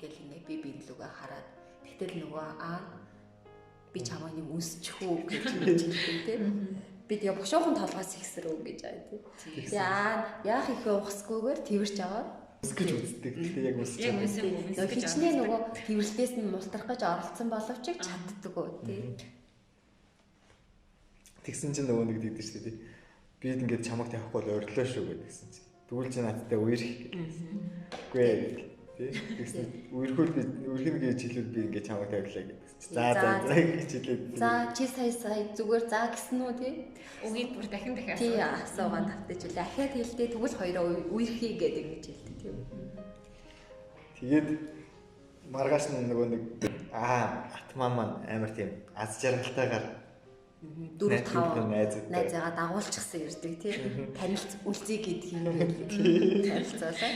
S2: Тэгэл ингээ би биенлүүгээ хараад тэгтэл нөгөө аа би чамайг юм үнсчих үү гэж хэлдэг тий. Би тэгээ бушуухан толгоос ихсрөө гэж аа тий. Тэгээ аа яах их ухасгүйгээр тэрч аваад
S1: үсгэж үздэг. Гэтэ яг үсэж
S2: байгаа. Хичнээн нөгөө тэрвэрлээс нь мултрах гэж оролцсон боловч чаддаггүй тий.
S1: Тэгсэн чинь нөгөө нэг дийдэж шүү дээ тий. Би ингээд чамайг тавихгүй бол ойрлоо шүү гэдгсэн чинь. Тэгвэл чи надтай үерх гэсэн. Үгүй ээ тий. Тэгсэн үерхүүл би үерхнэ гэж хэлвэл би ингээд чамайг тавилаа гэдгсэн чинь. За за за гэж хэлээд.
S2: За чи сая сая зүгээр за гэсэн үү тий.
S3: Үгийг бүр дахин дахин
S2: асуу. Тий асуугаа тавтаж үлээ. Ахиад хэлдээ тэгвэл хоёроо үерхий гэдэг ингэж хэлдэг тийм.
S1: Тэгээд маргааш нь нөгөө нэг атман маань амар тийм аз жаргалтайгаар
S2: 4 5 найзаагаа дагуулчихсан ирдэг тий. Танилц үлзий гэдэг юм танилцуулаа.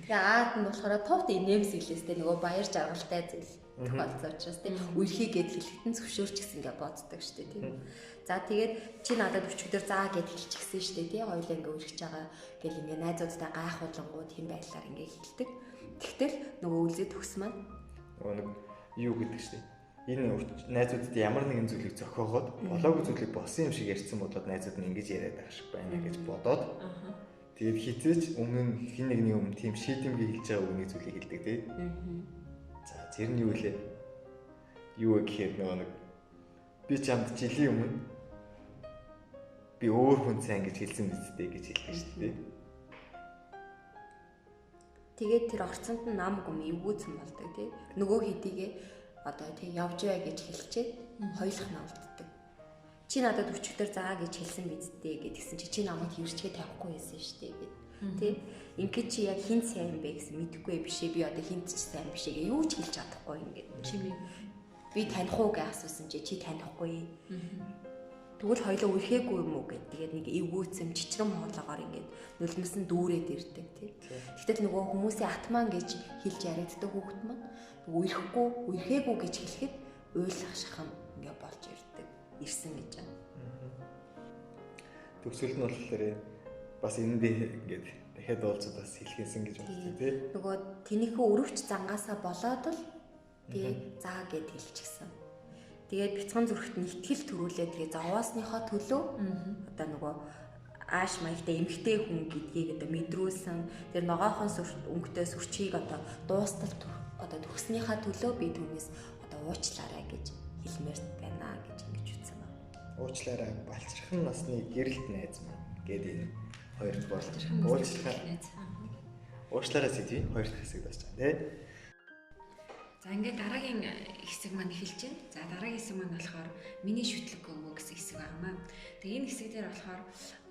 S2: Тэгээ аад нь болохоор товт инээмсэглээстэй нөгөө баяр жаргалтай зүйл тохиолдсон учраас тий. Үерхий гэд хэлэхэд нь зөвшөөрч гисэн гэж боддог шүү дээ тий. За тэгээд чи надад өчигдөр заа гэд хэлчихсэн шүү дээ тий. Хоёулаа ингээ үерхэж байгаа гэл ингээ найзуудтай гайхуулангууд хэм байдлаар ингээ хэлдэг. Тэгтэл нөгөө үлзий төгс маань
S1: нөгөө нэг юу гэдэг шүү дээ. Энэ найзуудад ямар нэгэн зүйлийг зохиогоод болоогүй зүйлийг болсон юм шиг ярьсан болоод найзууд нь ингэж яриад байгаа шиг байна гэж бодоод тэгээд хизээч өмнө хин нэгний өмнө тийм шийдэмгий хэлж байгаа үгний зүйлийг хэлдэг тий. За тэр нь юу лээ? Юу вэ гэхээр нөгөө нэг би чамд жилийн өмнө би өөр хүн сайн гэж хэлсэн биз дээ гэж хэлдэг шүү дээ.
S2: Тэгээд тэр орцонд нь нам гүм эвгүүцэн болдог тий. Нөгөө хэдийгээ одоо тий явж бай гэж хэлчихэд хоёулах нь олддог. Чи надад өчигдөр заа гэж хэлсэн биз дээ гэдгсэн чи намайг хэрчгээ тавихгүй байсан шүү дээ гэд. Тий. Ингээд чи яг хинт сайн бэ гэсэн мэдэхгүй бишээ би одоо хинт ч сайн бишээ гэ юу ч хэлж чадахгүй ингээд.
S3: Чимээ.
S2: Би таних уу гэж асуусан чи танихгүй. Тэгвэл хоёлоо үерхээгүй юм уу гэд. Тэгээд нэг эвгүүцэм чичрэм хоолоогоор ингээд нулимс нь дүүрээд ирдэг тий. Тэгтэл нөгөө хүмүүсийн атман гэж хэлж яригддаг хүүхэд маань үерхэхгүй, үерхээгүй гэж хэлэхэд уйлах шахам ингээд болж ирдэг. Ирсэн гэж байна.
S1: Төгсгөл нь болохоор бас энэ дээр ингээд дахиад уулзаад бас хэлхээсэн гэж боддог тий.
S2: Нөгөө тэнийхээ өрөвч зангаасаа болоод л тий заа гэд хэлчихсэн. Тэгээд бяцхан зүрхт нь итгэл төрүүлээ тэгээ зовоосныхоо төлөө одоо нөгөө ааш маягтай эмгтэй хүн гэдгийг одоо мэдрүүлсэн тэр ногоохон өнгөтэй сүрчгийг одоо дуустал одоо төгснийхаа төлөө би түүнээс одоо уучлаарай гэж хэлмээр байна гэж ингэж үтсэн байна.
S1: Уучлаарай балчирхан насны гэрэлт найз маань гэдэг энэ хоёрт болж уучлаарай. Уучлаарай сэдвийн хоёр дахь хэсэг дуусч байгаа тий.
S3: За ингээд дараагийн хэсэг маань эхэлж байна. За дараагийн хэсэг маань болохоор миний шүтлэг өвөө гэсэн хэсэг байнамаа. Тэгээ энэ хэсэг дээр болохоор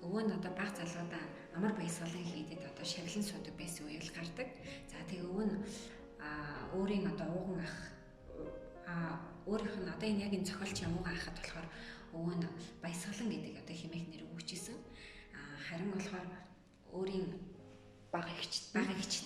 S3: өвөө нь одоо баг залуудаа амар баясгалан хийдэд одоо шавлан суудаг байсан үеэл гардаг. За тэгээ өвөө нь өөрийн одоо ууган ах өөрийнх нь одоо энэ яг энэ зохиолчийн ууган ахад болохоор өвөө нь баясгалан гэдэг одоо хэмээх нэр өгчихсэн. Харин болохоор өөрийн
S2: баг эгчт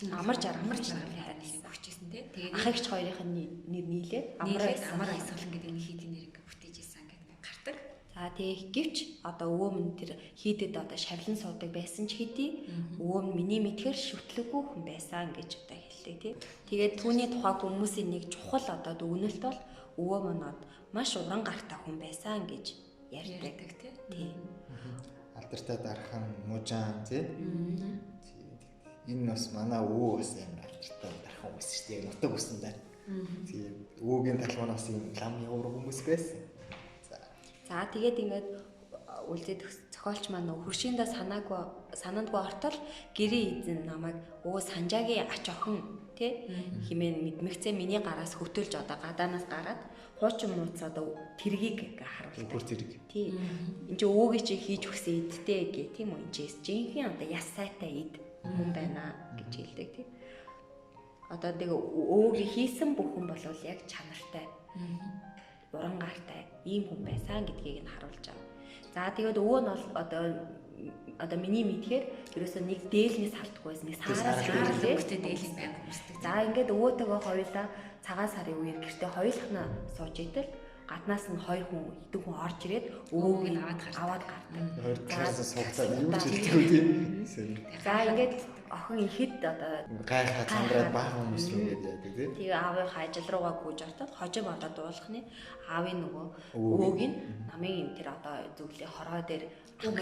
S2: нь
S3: амар жаргал нэр өгчихсэн тий.
S2: Тэгээд ах эгч хоёрын нэр нийлээд
S3: амар баясгалан гэдэг энэ хийдийн нэр ингээ бүтээж исэн гэдэг гардаг.
S2: За тэгээ гэвч одоо өвөө минь тэр хийдэд одоо шавлан суудаг байсан ч хэдий өвөө минь миний мэдхээр шүтлэггүй хүн байсан гэж одоо хэллээ тий. Тэгээд түүний тухай хүмүүсийн нэг чухал одоо дүгнэлт бол өвөө минь маш уран гартай хүн байсан гэж ярьдаг тий.
S1: Алдартай дархан мужаан тий. Энэ бас манай өвөө бас амар алдартай дархан хүмүүс шүү дээ. Яг нутаг үсэн дээр. Тийм. Өвөөгийн тал маань бас юм лам явуур хүмүүс байсан.
S2: За тэгээд ингээд үлдээд зохиолч маань нөө хөршиндөө санаандгүй ортол гэрээ эзэн намайг өө санжаагийн ач охин тий химэн мэдмэгцээ миний гараас хөтөлж одоо гадаанаас гараад хуучин мууц одоо тэргийг ингээ харуулдаг.
S1: Үгүр тэрэг.
S2: Тий. Энд чи өвөөгийн чи хийж өгсөн эдтэй гэ тийм үү? Энд чи жинхэнэ одоо яс сайтай эд хүн байна гэж хэлдэг тий. Одоо тэг өвөөгийн хийсэн бүх хүн болвол яг чанартай. Уран гартай ийм хүн байсан гэдгийг нь харуулж байгаа. За тэгээд өвөө нь бол одоо миний мэдхээр ерөөсөө нэг дээлнээс халтгүй байсан. Нэг саараас
S3: өнгөтэй дээлийн байнга өмсдөг.
S2: За ингээд өвөөтэйгөө хоёулаа цагаан сарын үеэр гэртээ хоёулахна сууж идэл гаднаас нь хоёр хүн хэдэн хүн орж ирээд өвөөг нь аваад гардаг.
S1: Хоёр талаас сууцаад юу ч хэлдэггүй тийм.
S2: За ингээд охин ихэд одоо
S1: гайхаад цандраад бага хүмүүс рүү ингээд яадаг тийм.
S2: Тэгээ аавынхаа ажил руугаа гүйж ортоод хожим одоо дуулахны аавын нөгөө өвөөг нь намын тэр одоо зүглээ хороо дээр үг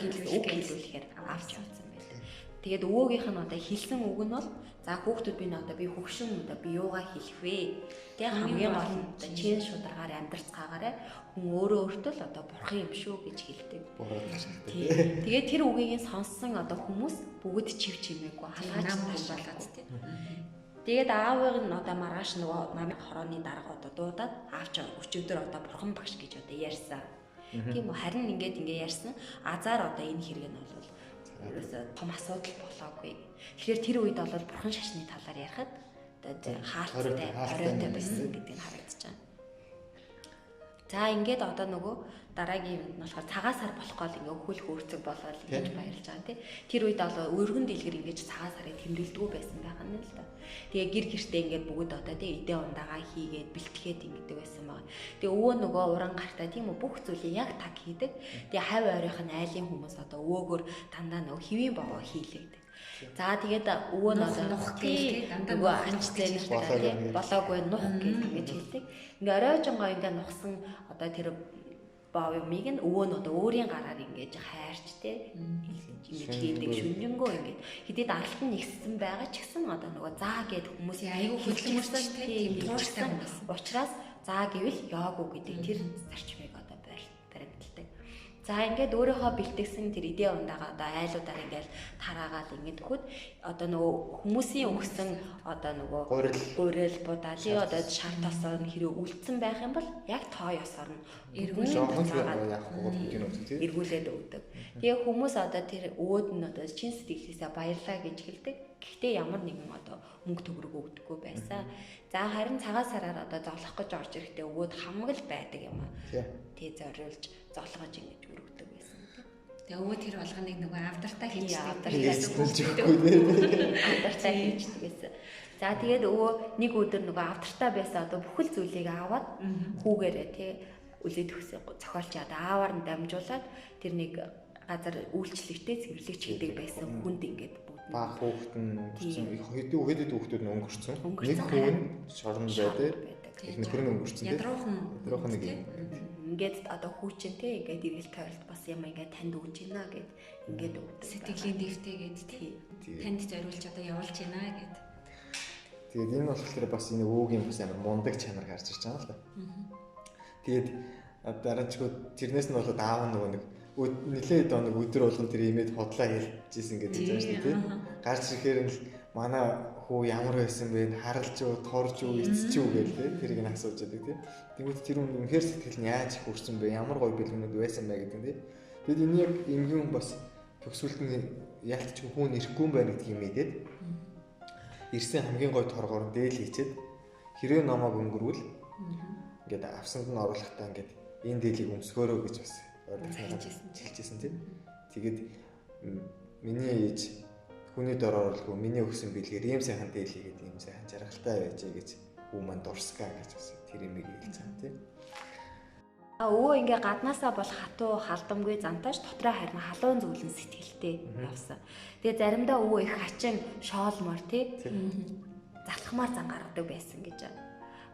S2: хэлүүлэхээр авч явсан байдаг. Тэгээд өвөөгийнх нь одоо хэлсэн үг нь бол за хүүхдүүд би одоо би хөгшин одоо би юугаа хэлэх вэ? Тэг хамгийн гол нь одоо чин шударгаар амьдарцгаагаарай хүн өөрөө өөртөө л одоо бурхан юм шүү гэж хэлдэг. Тэгээд тэр үгийг нь сонссон одоо хүмүүс бүгд чив чимээгүй халгаач
S3: болоод тийм.
S2: Тэгээд аавыг нь одоо маргааш нөгөө намын хорооны дарга одоо дуудаад аавч өчигдөр одоо бурхан багш гэж одоо ярьсан. Тийм үү? Харин ингээд ингээ ярьсан. Азар одоо энэ хэрэг нь бол ерөөсөө том асуудал болоогүй. Тэгэхээр тэр үед бол бурхан шашны талаар ярихад одоо хаалттай, хориотой байсан гэдгийг харагдаж байна. За ингээд одоо нөгөө дараагийн юм нь болохоор цагаан сар болох гол ингээ хөл хөөрцөг болоод ингэж баярлж байгаа тий. Тэр үед бол өргөн дэлгэр ингэж цагаан сарыг тэмдэглэдэггүй байсан байх нь л да. Тэгээ гэр гэртээ ингээд бүгд одоо тий эдээ ундагаа хийгээд бэлтгээд ингэдэг байсан байгаа. Тэгээ өвөө нөгөө уран гартаа тийм үү бүх зүйлийг яг таг хийдэг. Тэгээ хав ойрынх нь айлын хүмүүс одоо өвөөгөр дандаа нөгөө хэвийн богоо хийлэгдэг. За тэгээд өвөө нь одоо
S3: нух гээл тий дандаа
S2: нөгөө ач зэнэртэй тий болоогүй нух гэл ингэж хэлдэг. Ингээ оройжонгоо ингээ нухсан одоо тэр боо юмыг нь өвөө нь одоо өөрийн гараар ингэж хайрч тий ингэж хийдэг шүнжэнгөө ингээд хэдийд аралт нь нэгссэн байгаа ч гэсэн одоо нөгөө заа гэд хүмүүс
S3: айгүй хөдөлмөртэй тийм тууштай хүн байсан.
S2: Учраас заа гэвэл яагүй гэдэг тэр зарчмыг одоо баримталдаг. За ингээд өөрийнхөө бэлтгэсэн тэр идэ ундагаа одоо айлуудаар ингээд тараагаал ингээд өгөхөд одоо нөгөө хүмүүсийн өгсөн одоо нөгөө гурил будаа тий одоо шар тосоор нь хэрэг үлдсэн байх юм бол яг тоо ёсоор нь эргүүлээд өгдөг. Тэгээ хүмүүс одоо тэр өөд нь одоо чин сэтгэлээсээ баярлаа гэж хэлдэг. Гэхдээ ямар нэгэн одоо мөнгө төгрөг өгдөггүй байсан. За харин цагаан сараар одоо зовлох гэж орж ирэхдээ өвөөд хамаг л байдаг юм аа. Тий зориулж зовлогож ингэж өргөдөг байсан тий.
S3: Тэгээ өвөө тэр болгоныг нөгөө авдартай хийждэг.
S2: Авдартай хийждэг байсан. За тэгээд өвөө нэг өдөр нөгөө авдартай байсан одоо бүхэл зүйлийг аваад хүүгээрээ тий үлээ төгсөө зохиолч одоо аавар нь дамжуулаад тэр нэг газар үйлчлэгтэй цэвэрлэгч гэдэг байсан хүнд ингээд
S1: баг хүүхэд нь өнгөрцөн хэд хэд хүүхдүүд нь өнгөрцөн нэг хүү нь шорон байдаг их нөхөр нь өнгөрцөн
S3: ядруухан
S1: нэг юм
S2: ингээд одоо хүүчин те ингээд эргэл тойролт бас юм ингээд танд өгч байна гэд ингээд өгдөг
S3: сэтгэлийн дэвтэй гэд тий танд зориулж одоо явуулж байна гэд.
S1: Тэгээд энэ болохоор бас энэ өвөгийн бас амар мундаг чанар гарч ирж байгаа л да. Тэгээд дараачгүй тэрнээс нь болоод аав нөгөө нэг нилээд нэг өдөр болгон тэр имэд хотлаа хэлжсэн гэдэг юм шүү дээ тий. Гарч ирэхээр нь манай хүү ямар байсан бэ? Харалж уу, торж уу, эцэж үү гэл тий. Тэрийг нь асууж байдаг тий. Тэгмэд тэр хүн үнэхээр сэтгэл нь яаж их хүрсэн бэ? Ямар гоё бэлгүүнүүд байсан бэ гэдэг тий. Тэгэд энэ яг эмгэн хүн бас төгсөлд нь ялтч хүн ирэхгүй юм байна гэдгийг мэдээд ирсэн хамгийн гоё торгоор дээл хийчээд хэрвээ номоог өнгөрвөл ингээд авсанд нь оруулахдаа ингээд энэ дээлийг өмсгөөрөө гэж бас хэлжсэн тийм. Тэгээд миний ээж хүний дор оруулгүй миний өгсөн бэлгээр ийм сайхан дээл хийгээд ийм сайхан жаргалтай байжээ гэж хүү маань дурсгаа гэж бас тэр имийг хэлж байгаа тийм.
S2: А өвөө ингээ гаднаасаа бол хатуу халдамгүй зантааш дотроо харин халуун зүйлэн сэтгэлтэй явсан. Тэгээ заримдаа өвөө их хачин шоолмор тий залхмаар зан гаргадаг байсан гэж.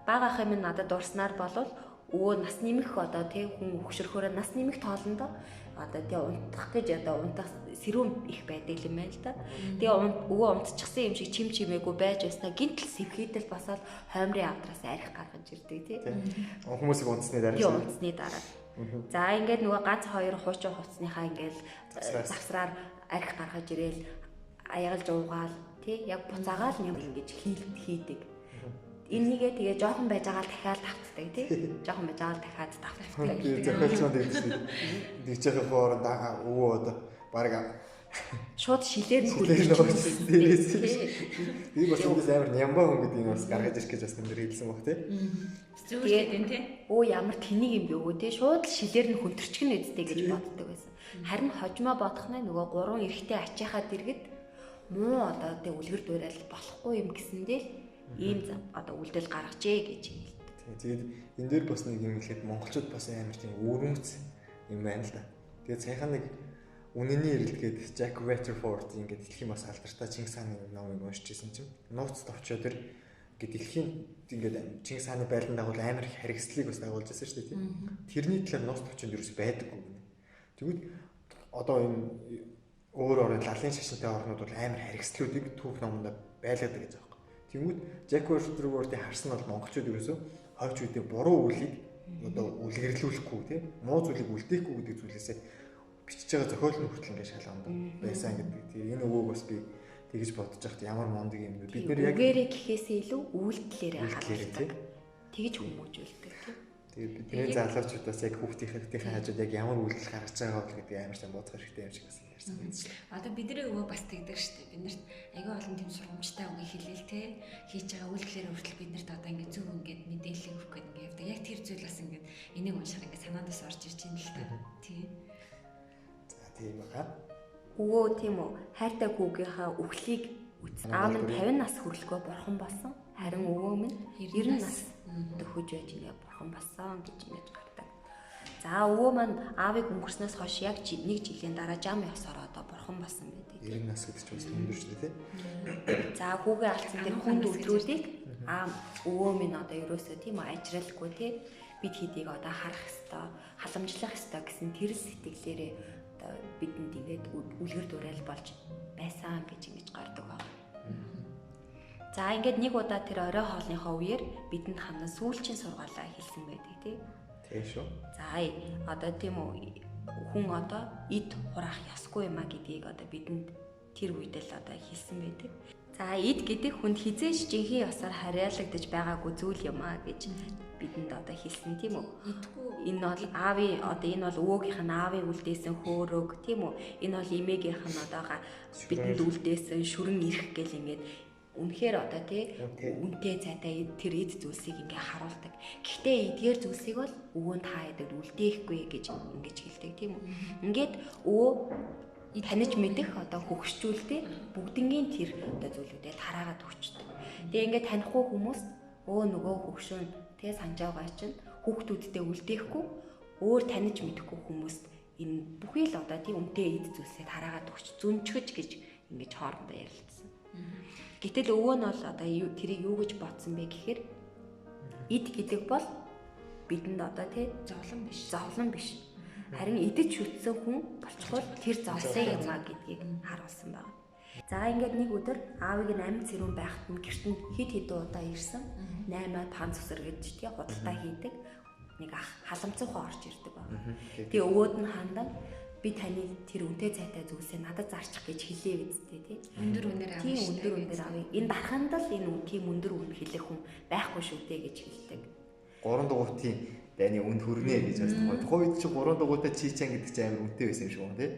S2: Бага ах юм надад дурснаар болвол өвөө нас нэмэх одоо тий хүн өгшөрхөөрөө нас нэмэх тоолондоо одоо тий унтах гэж одоо унтах сэрүүн их байдаг юм байна л да. Тэгээ өвөө унтчихсан юм шиг чим чимээгүй байж байснаа гинтл сэвхийдэл босоод хоймрын авдраас арх гаргаж ирдэг тий.
S1: Хүмүүсийг унтсны дараа.
S2: Тий унтсны дараа. За ингээд нөгөө ганц хоёр хуучин хувцсныхаа ингээд завсраар арх гаргаж ирээл аягалж уугаал тий яг буцаагаал юм ингэж хийдэг. Энийгээ тэгээ жоохон байж байгаа л дахиад давтдаг тий. Жоохон байж байгаа л дахиад давтдаг.
S1: Зохиолчонд тэгсэн. Тэгж байгаа хооронд өвөө одоо баг
S2: шууд шилээр нь хүлээж
S1: Би бас эндээс амар нямбаа хүн гэдэг юм бас гаргаж ирэх гэж бас нэр хэлсэн баг тий.
S3: Зүгээр тийм тий.
S2: Өө ямар тэнийг юм бэ өө тий. Шууд л шилээр нь хүнтэрчих нь үсттэй гэж боддог байсан. Харин хожмоо бодох нь нөгөө гурван эрэгтэй ачаахаа дэргэд муу одоо тий үлгэр дуурайл болохгүй юм гэсэндээ л ийм одоо үйлдэл гаргажээ гэж хэлдэг.
S1: Тэгээд энэ дээр бас нэг юм хэлэхэд монголчууд бас амар тийм өвөрмөц юм байна л да. Тэгээд саяхан нэг үнэний эрэлтгээд Jack Waterford ингээд дэлхийн бас алдартай Чингис хааны номыг уншиж исэн чинь нууц товчоо тэр ингээд дэлхийн ингээд Чингис хааны байлдан дагуул амар их харгислыг бас дагуулж байсан шүү дээ тийм. Тэрний талаар нууц товчонд ерөөсөй байдаггүй гэнэ. Тэгвэл одоо энэ өөр орны лалын шашинтай орнууд бол амар харгислуудыг түүх номонд байлгадаг гэж байгаа. Тэнгүүд Jack Waterford-ийн харсан бол монголчууд ерөөсөө хойч үедээ буруу үйлийг одоо үлгэрлүүлэхгүй тийм муу зүйлийг үлдээхгүй гэдэг зүйлээсээ бичиж байгаа зохиол нь хүртэл ингээд шалгамд байсан гэдэг. Тэгээ энэ өвөөг бас би тэгж бодож байхад ямар мундаг юм бэ?
S2: Бид нэр яг үгээрээ гэхээсээ илүү үйлдэлээрээ харуулдаг. Тэгж хүмүүжүүлдэг тийм.
S1: Тэгээд бидний залуучуудаас яг хүүхдийнхээ хажууд яг ямар үйлдэл гаргаж байгаа бол гэдэг амар сайн бодох хэрэгтэй юм шиг бас ярьсан юм шиг.
S3: Одоо бидний өвөө бас тэгдэг шүү дээ. Бид нарт айгүй олон тийм сургамжтай үгийг хэлээл те хийж байгаа үйлдэлээр хүртэл бид нарт одоо ингээд зөв ингээд мэдээлэл өгөх гэдэг ингээд явдаг. Яг тэр зүйл бас ингээд энийг уншихаар ингээд санаанд бас орж ирж байна л та. Тий.
S1: За тийм баха.
S2: Өвөө тийм үү хайртай хүүгийнхаа үхлийг үз. Аав нь 50 нас хүрлэхөө бурхан болсон. Харин өвөө минь 90 нас төхөж байж ингээ бурхан болсон гэж ингэж гардаг. За өвөө маань аавыг өнгөрснөөс хойш яг нэг жилийн дараа жам ёсоор одоо бурхан болсон байдаг.
S1: 90 нас гэдэг чинь бас өндөр шүү дээ, тий.
S2: За хүүгээ алдсан тэр хүнд өдрүүдийг аа өвөө минь одоо ерөөсөө тийм ажралгүй тий бид хэдийг одоо харах ёстой, халамжлах ёстой гэсэн тэр сэтгэлээрээ одоо бидэнд ингээд үлгэр дуурайл болж байсан гэж ингэж гардаг байна. За ингээд нэг удаа тэр орой хоолныхоо үеэр бидэнд хамна сүүлчийн сургаалаа хэлсэн байдаг тий.
S1: Тийм шүү.
S2: За одоо тийм үү хүн одоо эд хураах ёсгүй юм а гэдгийг одоо бидэнд тэр үед л одоо хэлсэн байдаг. За эд гэдэг хүнд хизээш жинхэнэ ёсоор харьяалагдаж байгаагүй зүйл юм а гэж бидэнд одоо хэлсэн тийм үү.
S3: Эдгүй
S2: энэ бол аавын одоо энэ бол өвөөгийнх нь аавын үлдээсэн хөөрөг тийм үү. Энэ бол эмээгийнх нь одоо бидэнд үлдээсэн шүрэн эрх гэл ингээд үнэхээр одоо тий үнэтэй цайтай тэр эд зүйлсийг ингээ харуулдаг. Гэхдээ эдгээр зүйлсийг бол өвөө нь та хэдэд үлдээхгүй гэж ингэж хэлдэг тийм үү. Ингээд өвөө таних мэдэх одоо хөгшчүүлдэ бүгднгийн тэр одоо зүйлүүдэд хараагаад өгчдөг. Тэгээ ингээд танихгүй хүмүүс өө нөгөө хөгшөөн тий санжаагаа чинь хүүхдүүдтэй үлдээхгүй өөр таних мэдэхгүй хүмүүст энэ бүхий л одоо тий үнэтэй эд зүйлсээ хараагаад өгч зүнчгэж гэж ингэж хоорондоо ярилцсан. Гэтэл өвөө нь бол одоо тэрийг юу гэж бодсон бэ гэхээр эд гэдэг бол бидэнд одоо тий
S3: зовлон биш.
S2: Зовлон биш. Харин идэж шүтсэн хүн болчихвол тэр зовлон юм а гэдгийг харуулсан байна. За ингээд нэг өдөр аавыг нь амьд сэрүүн байхад нь гэрт нь хэд хэдэн удаа ирсэн. 8-аад пан цэсэр гэж тий худалдаа хийдэг. Нэг ах халамцуухан орж ирдэг байна. Тэгээ өвөөд нь хандан би таны тэр үнэтэй цайтай зүйлсээ надад зарчих гэж хэлээ үсттэй тий.
S3: Өндөр үнээр авъя.
S2: Тийм өндөр үнээр авъя. Энэ дарханд л энэ тийм өндөр үн хэлэх хүн байхгүй шүү дээ гэж хэлдэг.
S1: 3 дугуйтын дайны үнд хүрнэ гэж бас тухай. Тухайн үед чи 3 дугуйтай чичан гэдэг чинь амар үнэтэй байсан юм шиг байна тий.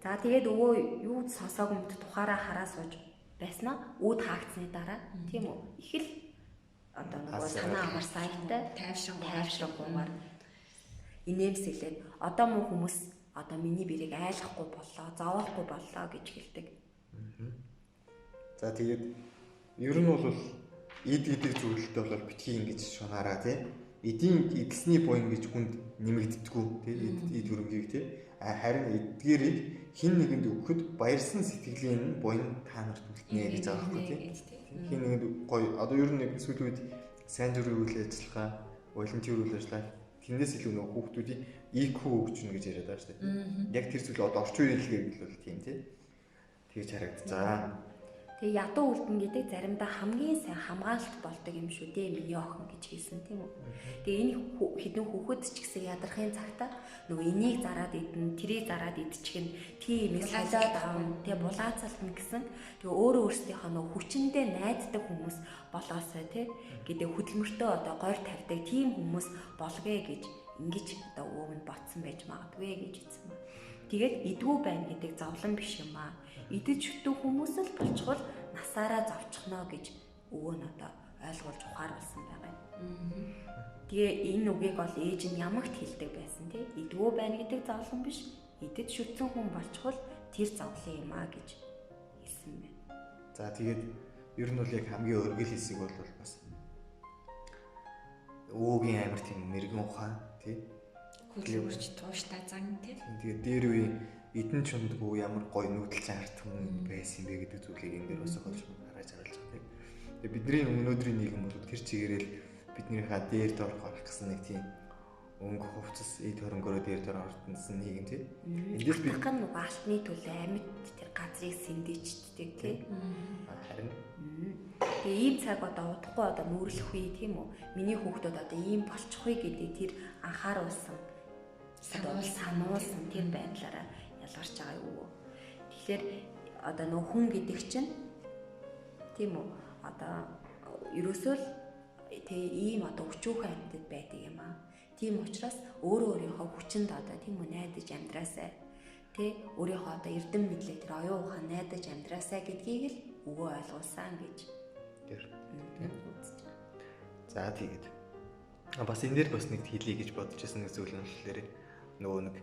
S2: За тэгээд өвөө юу сонсоогүй мэт тухаараа хараа сууж байснаа үүд хаагдсны дараа тийм үү? Их л одоо нөгөө санаа амар саятай тайвшингуугаар инээмсэглээд одоо мөн хүмүүс одоо миний бэрийг айлахгүй боллоо, зовоохгүй боллоо гэж хэлдэг.
S1: За тэгээд ер нь бол эд гэдэг зүйлд бол битгий ингэж шунаараа тий. Эдийн эдэлсний буян гэж хүнд нэмэгддэггүй тий. Эд хөрөнгийг тий. Харин эдгээрийг хин нэгэнд өгөхөд баярсан сэтгэлийн буян та нарт үлднэ гэж байгаа байхгүй тий. Хин нэгэнд гоё одоо ер нь нэг сүүлийн үед сайн дурын үйл ажиллагаа, волонтер үйл ажиллагаа тэндээс илүү нөгөө хүүхдүүдийн IQ өгч гэнэ гэж яриад байгаа шүү дээ. Яг тэр зүйл одоо орчин үеийн хэлгээр гэлвэл тийм тий. Тэгж харагдаж байгаа.
S2: Тэгээ ядуу үлдэн гэдэг заримдаа хамгийн сайн хамгаалалт болдог юм шүү дээ миний охин гэж хэлсэн тийм үү. Тэгээ энэ хэдэн хүүхэд ч гэсэн ядрахын цагта нөгөө энийг зараад идэн, тэрийг зараад идчихэн, тийм солиод авна, тэгээ булаацалтна гэсэн. Тэгээ өөрөө өөрсдийнхөө нөгөө хүчэндээ найддаг хүмүүс болоосой тий гэдэг хөдөлмөртөө одоо гойр тавьдаг тийм хүмүүс болгоё гэж ингэж одоо өвөг нь ботсон байж магадгүй гэж хэлсэн ба. Тэгээд эдгүү байна гэдэг зовлон биш юм аа. Идэж шүтэн хүмүүс л болчихвол насаараа зовчихно гэж өвөө нь одоо ойлгуулж ухааруулсан байгаа юм. Тэгээ энэ үгийг бол ээж нь ямагт хэлдэг байсан тий. Эдгүү байна гэдэг зовлон биш. Идэж шүтсэн хүн болчихвол тэр зовлон юм аа гэж хэлсэн байна.
S1: За тэгээд ер нь бол яг хамгийн өргөл хэсэг бол бас өвөөгийн амар тийм мэрэгэн ухаан тий.
S3: Хөдөлмөрч тууштай зан тий.
S1: Тэгээд дээр үеийн эдэн чундгүй ямар гоё нүүдэл чарт хүн байсан юм бэ гэдэг зүйлийг энэ дээр бас олж хараж харуулж байгаа тийм. Тэгээд бидний өнөөдрийн нийгэм бол тэр чигээрэл биднийхээ дээр доор гарах гэсэн нэг тийм өнгө хувцас эд хөрөнгөөрөө дээр доор ордсон нийгэм тий.
S2: Эндээс бид нөгөө алтны төлөө амьд тэр газрыг сэндээчдэг тий.
S1: Харин
S2: тэгээ ийм цаг одоо удахгүй одоо нүүрлэх үе тийм үү? Миний хүүхдүүд одоо ийм болчих вэ гэдэг тэр анхааруулсан сануулсан тэр байдлаараа ялгарч байгаа юу. Тэгэхээр одоо нөх хүн гэдэг чинь тийм үү? Одоо ерөөсөө л тэгээ ийм одоо өчүүхэн амьтад байдаг юм аа. Тийм учраас өөрөө өөрийнхөө хүчинд одоо тийм үү найдаж амьдраасай. Тэ өөрийнхөө одоо эрдэм мэдлэг тэр оюун ухаан найдаж амьдраасай гэдгийг л өвөө ойлгуулсан гэж
S1: тэр
S2: үзэж байгаа.
S1: За тэгээд бас энэ дээр бас нэг хэлье гэж бодож байсан нэг зүйл нь болохоор нөгөө нэг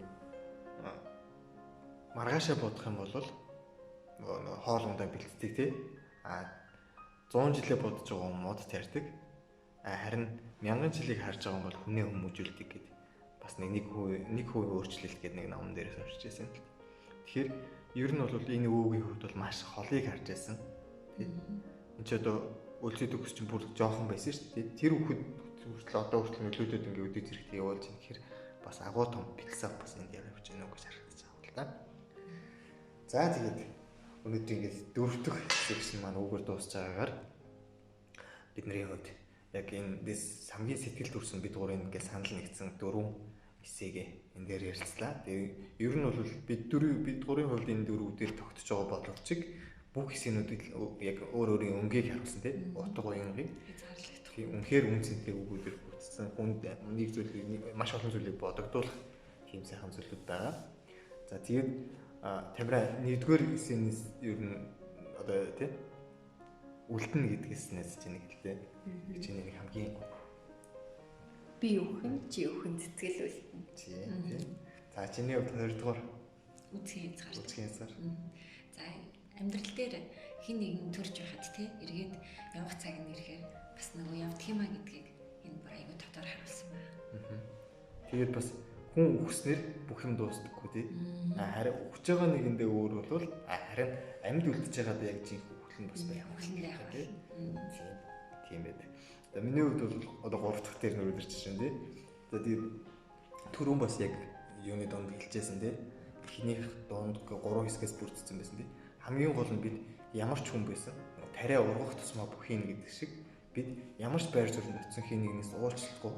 S1: маргаашаа бодох юм бол нөгөө хоол ундаа бэлддэг тий. А 100 жилээ бодож байгаа хүн мод тарьдаг. Харин 1000 жилийг харж байгаа хүн бол хүнээ хүмүүжүүлдэг гэдэг бас нэг 1% өөрчлөлт гэдэг нэг номон дээрээс уншиж байсан л. Тэгэхээр ер нь бол энэ өвөгийн хувьд бол маш холыг харж байсан. Тий. Энд ч одоо өлзий төгс чинь бүр жоохон байсан шүү дээ. Тэр хүүхэд хүртэл одоо хүртэл нөлөөдөд ингээ өдөө зэрэгтэй явуулж байгаа. Тэгэхээр бас агуу том философи бас энд явж байна уу гэж харагдаж байгаа л да. За тэгээд өнөөдөр ингээд дөрөв дэх section маань үүгээр дуусч байгаагаар бидний хувьд яг энэ дэс хамгийн сэтгэл төрсөн бид гурын ингээд санал нэгдсэн дөрвөн эсэгээ энэ дээр ярилцлаа. Тэгээ ер нь бол бид гурын хувьд энэ дөрвүүдээр тогтож байгаа боловч бүх эсэнүүдийг яг өөр өөрийн өнгийг харуулсан тийм утга уянгийг
S3: хязгаарлагдах.
S1: Тийм үнэхээр үн цэнтэй үгүүдээр бүтсэн. Хүнд нэг зүйлийг маш олон зүйлийг бодогдуулах тийм сайхан зүйлүүд байгаа. За тэгээд Тамира нэгдүгээр эсэнээс ер нь одоо тийм үлдэнэ гэдэг эснээс чи нэг хэлтэй. Чиний нэг хамгийн
S2: би өхөн чи өхөн цэцгэл үлдэнэ.
S1: Тийм. За чиний хувьд хоёрдугаар
S3: үзгийн хязгаар.
S1: Үзгийн хязгаар.
S3: За амьдрал дээр хин нэгэн төрж байхад тий эргээд явах цаг нь ирэхээр бас нөгөө явдах юм а гэдгийг энэ бүр айгүй дотор харуулсан байна.
S1: Тэгээд бас хүн үхснээр бүх юм дуустдаггүй тий. Харин үхэж байгаа нэгэндээ өөр болвол харин амьд үлдэж байгаад яг жинх үхэл нь бас байх.
S3: Үхэл нь байх
S1: тий. Тийм байдаг. За миний хувьд бол одоо 3 дахь дээр нөрөөд ирж байна тий. За тэгээд түрүүн бас яг юуны дунд хэлжсэн тий. Эхнийх дунд 3 хэсгээс бүрдсэн байсан тий. Хамгийн гол нь бид ямар ч хүн байсан тариа ургах тусмаа бүх юм гэдэг шиг бид ямар ч байр суурьнд очисон хин нэгнээс уучлахгүй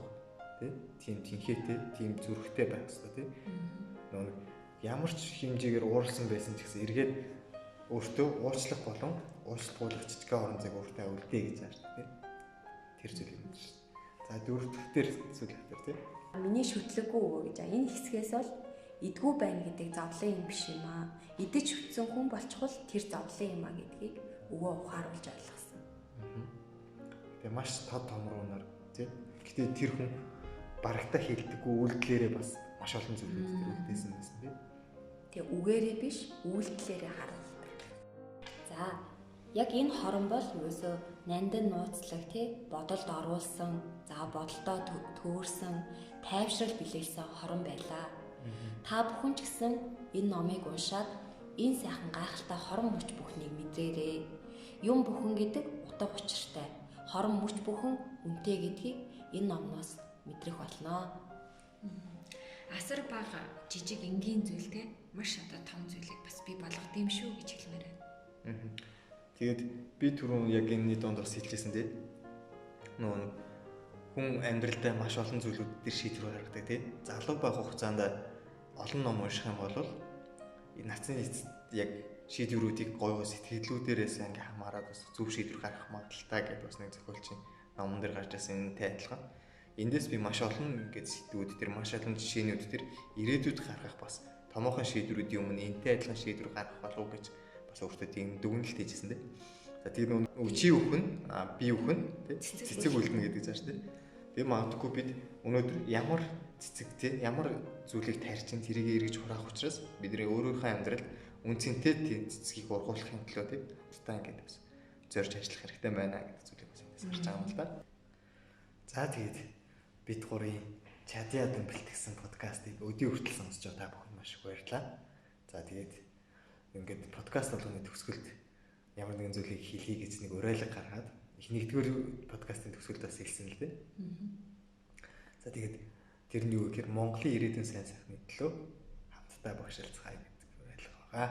S1: тий. Тийм тэнхээтэй, тийм зүрхтэй байх хэрэгтэй тий. Нөгөө нэг ямар ч хэмжээгээр ууралсан байсан ч гэсэн эргээд өөртөө уучлах болон уучлахгүйх жижигхэн орон зайг өөртөө үлдээ гэж хардаг тий. Тэр зүйл юм шүү. За дөрөв дэх дээр зүйл хатар тий.
S2: Миний шүтлэггүй өвөө гэж. Энэ хэсгээс бол идгүү байна гэдэг зовлон юм биш юм аа. Идэж шүтсэн хүн болчихвол тэр зовлон юм аа гэдгийг өвөө ухааруулж ойлгосон.
S1: Тэгээ маш тод томруунаар тий. Гэтэ тэр хүн барагтаа хэлдэггүй үйлдэлээрээ бас маш олон зүйлүүд тэр үлдээсэн байсан тий.
S2: Тэгээ үгээрээ биш үйлдэлээрээ харуулдаг. За яг энэ хорон бол ерөөсөө нандин нууцлаг тий бодолд оруулсан, за бодолдоо төөрсөн, тайвшрал бэлэглсэн хорон байлаа. Та бүхэн ч гэсэн энэ номыг уншаад энэ сайхан гайхалтай хорон мөч бүхнийг мэдрээрэй. Юм бүхэн гэдэг утга учиртай. Хорон мөч бүхэн үнэтэй гэдгийг энэ номноос мэдрэх болно.
S3: Асар бага жижиг энгийн зүйлтэй маш одоо том зүйлийг бас бий болгох юм шүү гэж хэлмээр байна.
S1: Тэгээд би түрүүн яг энэний дунд бас хэлжсэн тий. Нөгөө хүн амьдралдаа маш олон зүйлүүд дээр шийдвэр гаргадаг тий. Залуу байх хугацаанд олон ном унших юм бол нацны яг шийдвэрүүдийг гой гой сэтгэлдлүүдээрээс ингээ хамаарат бас зөв шийдвэр гаргах магадaltaй гэдээ бас нэг зохиолчийн номон дээр гарч ирсэн энэтэй адилхан. Эндээс би маш олон ингээд сэдвүүд дээр маш олон жишээнүүд дээр ирээдүйд гаргах бас томоохон шийдвэрүүдийн өмнө энэтэй адилхан шийдвэр гаргах болов уу гэж бас өөртөө тийм дүгнэлт хийжсэн тий. За тэр нөө чи үхэн би үхэн тий цэцэг үлдэнэ гэдэг зааш тий. Тэгээ магадгүй бид өнөөдөр ямар цэцэг тий ямар зүйлийг тарьж ин тэрийг эргэж хураах учраас бидний өөрийнхөө амьдралд үн цэнтэй тий цэцгийг ургуулахын төлөө тий уртаа ингээд бас зорж ажиллах хэрэгтэй байна гэдэг зүйлийг бас эндээс харж байгаа юм л да. За тэгээд бид гурийн Чадын ядан бэлтгэсэн подкастыг өдий хүртэл сонсож байгаа та бүхэнд маш их баярлалаа. За тэгээд ингээд подкаст болгоны төгсгөлд ямар нэгэн зүйлийг хэлье гэж нэг уриалга гаргаад их нэгдүгээр подкастын төгсгөлд бас хэлсэн л дээ. За тэгээд тэр нь юу гэхээр Монголын ирээдүйн сайн сайхны төлөө хамтдаа багшилцгаая гэдэг уриалга байгаа.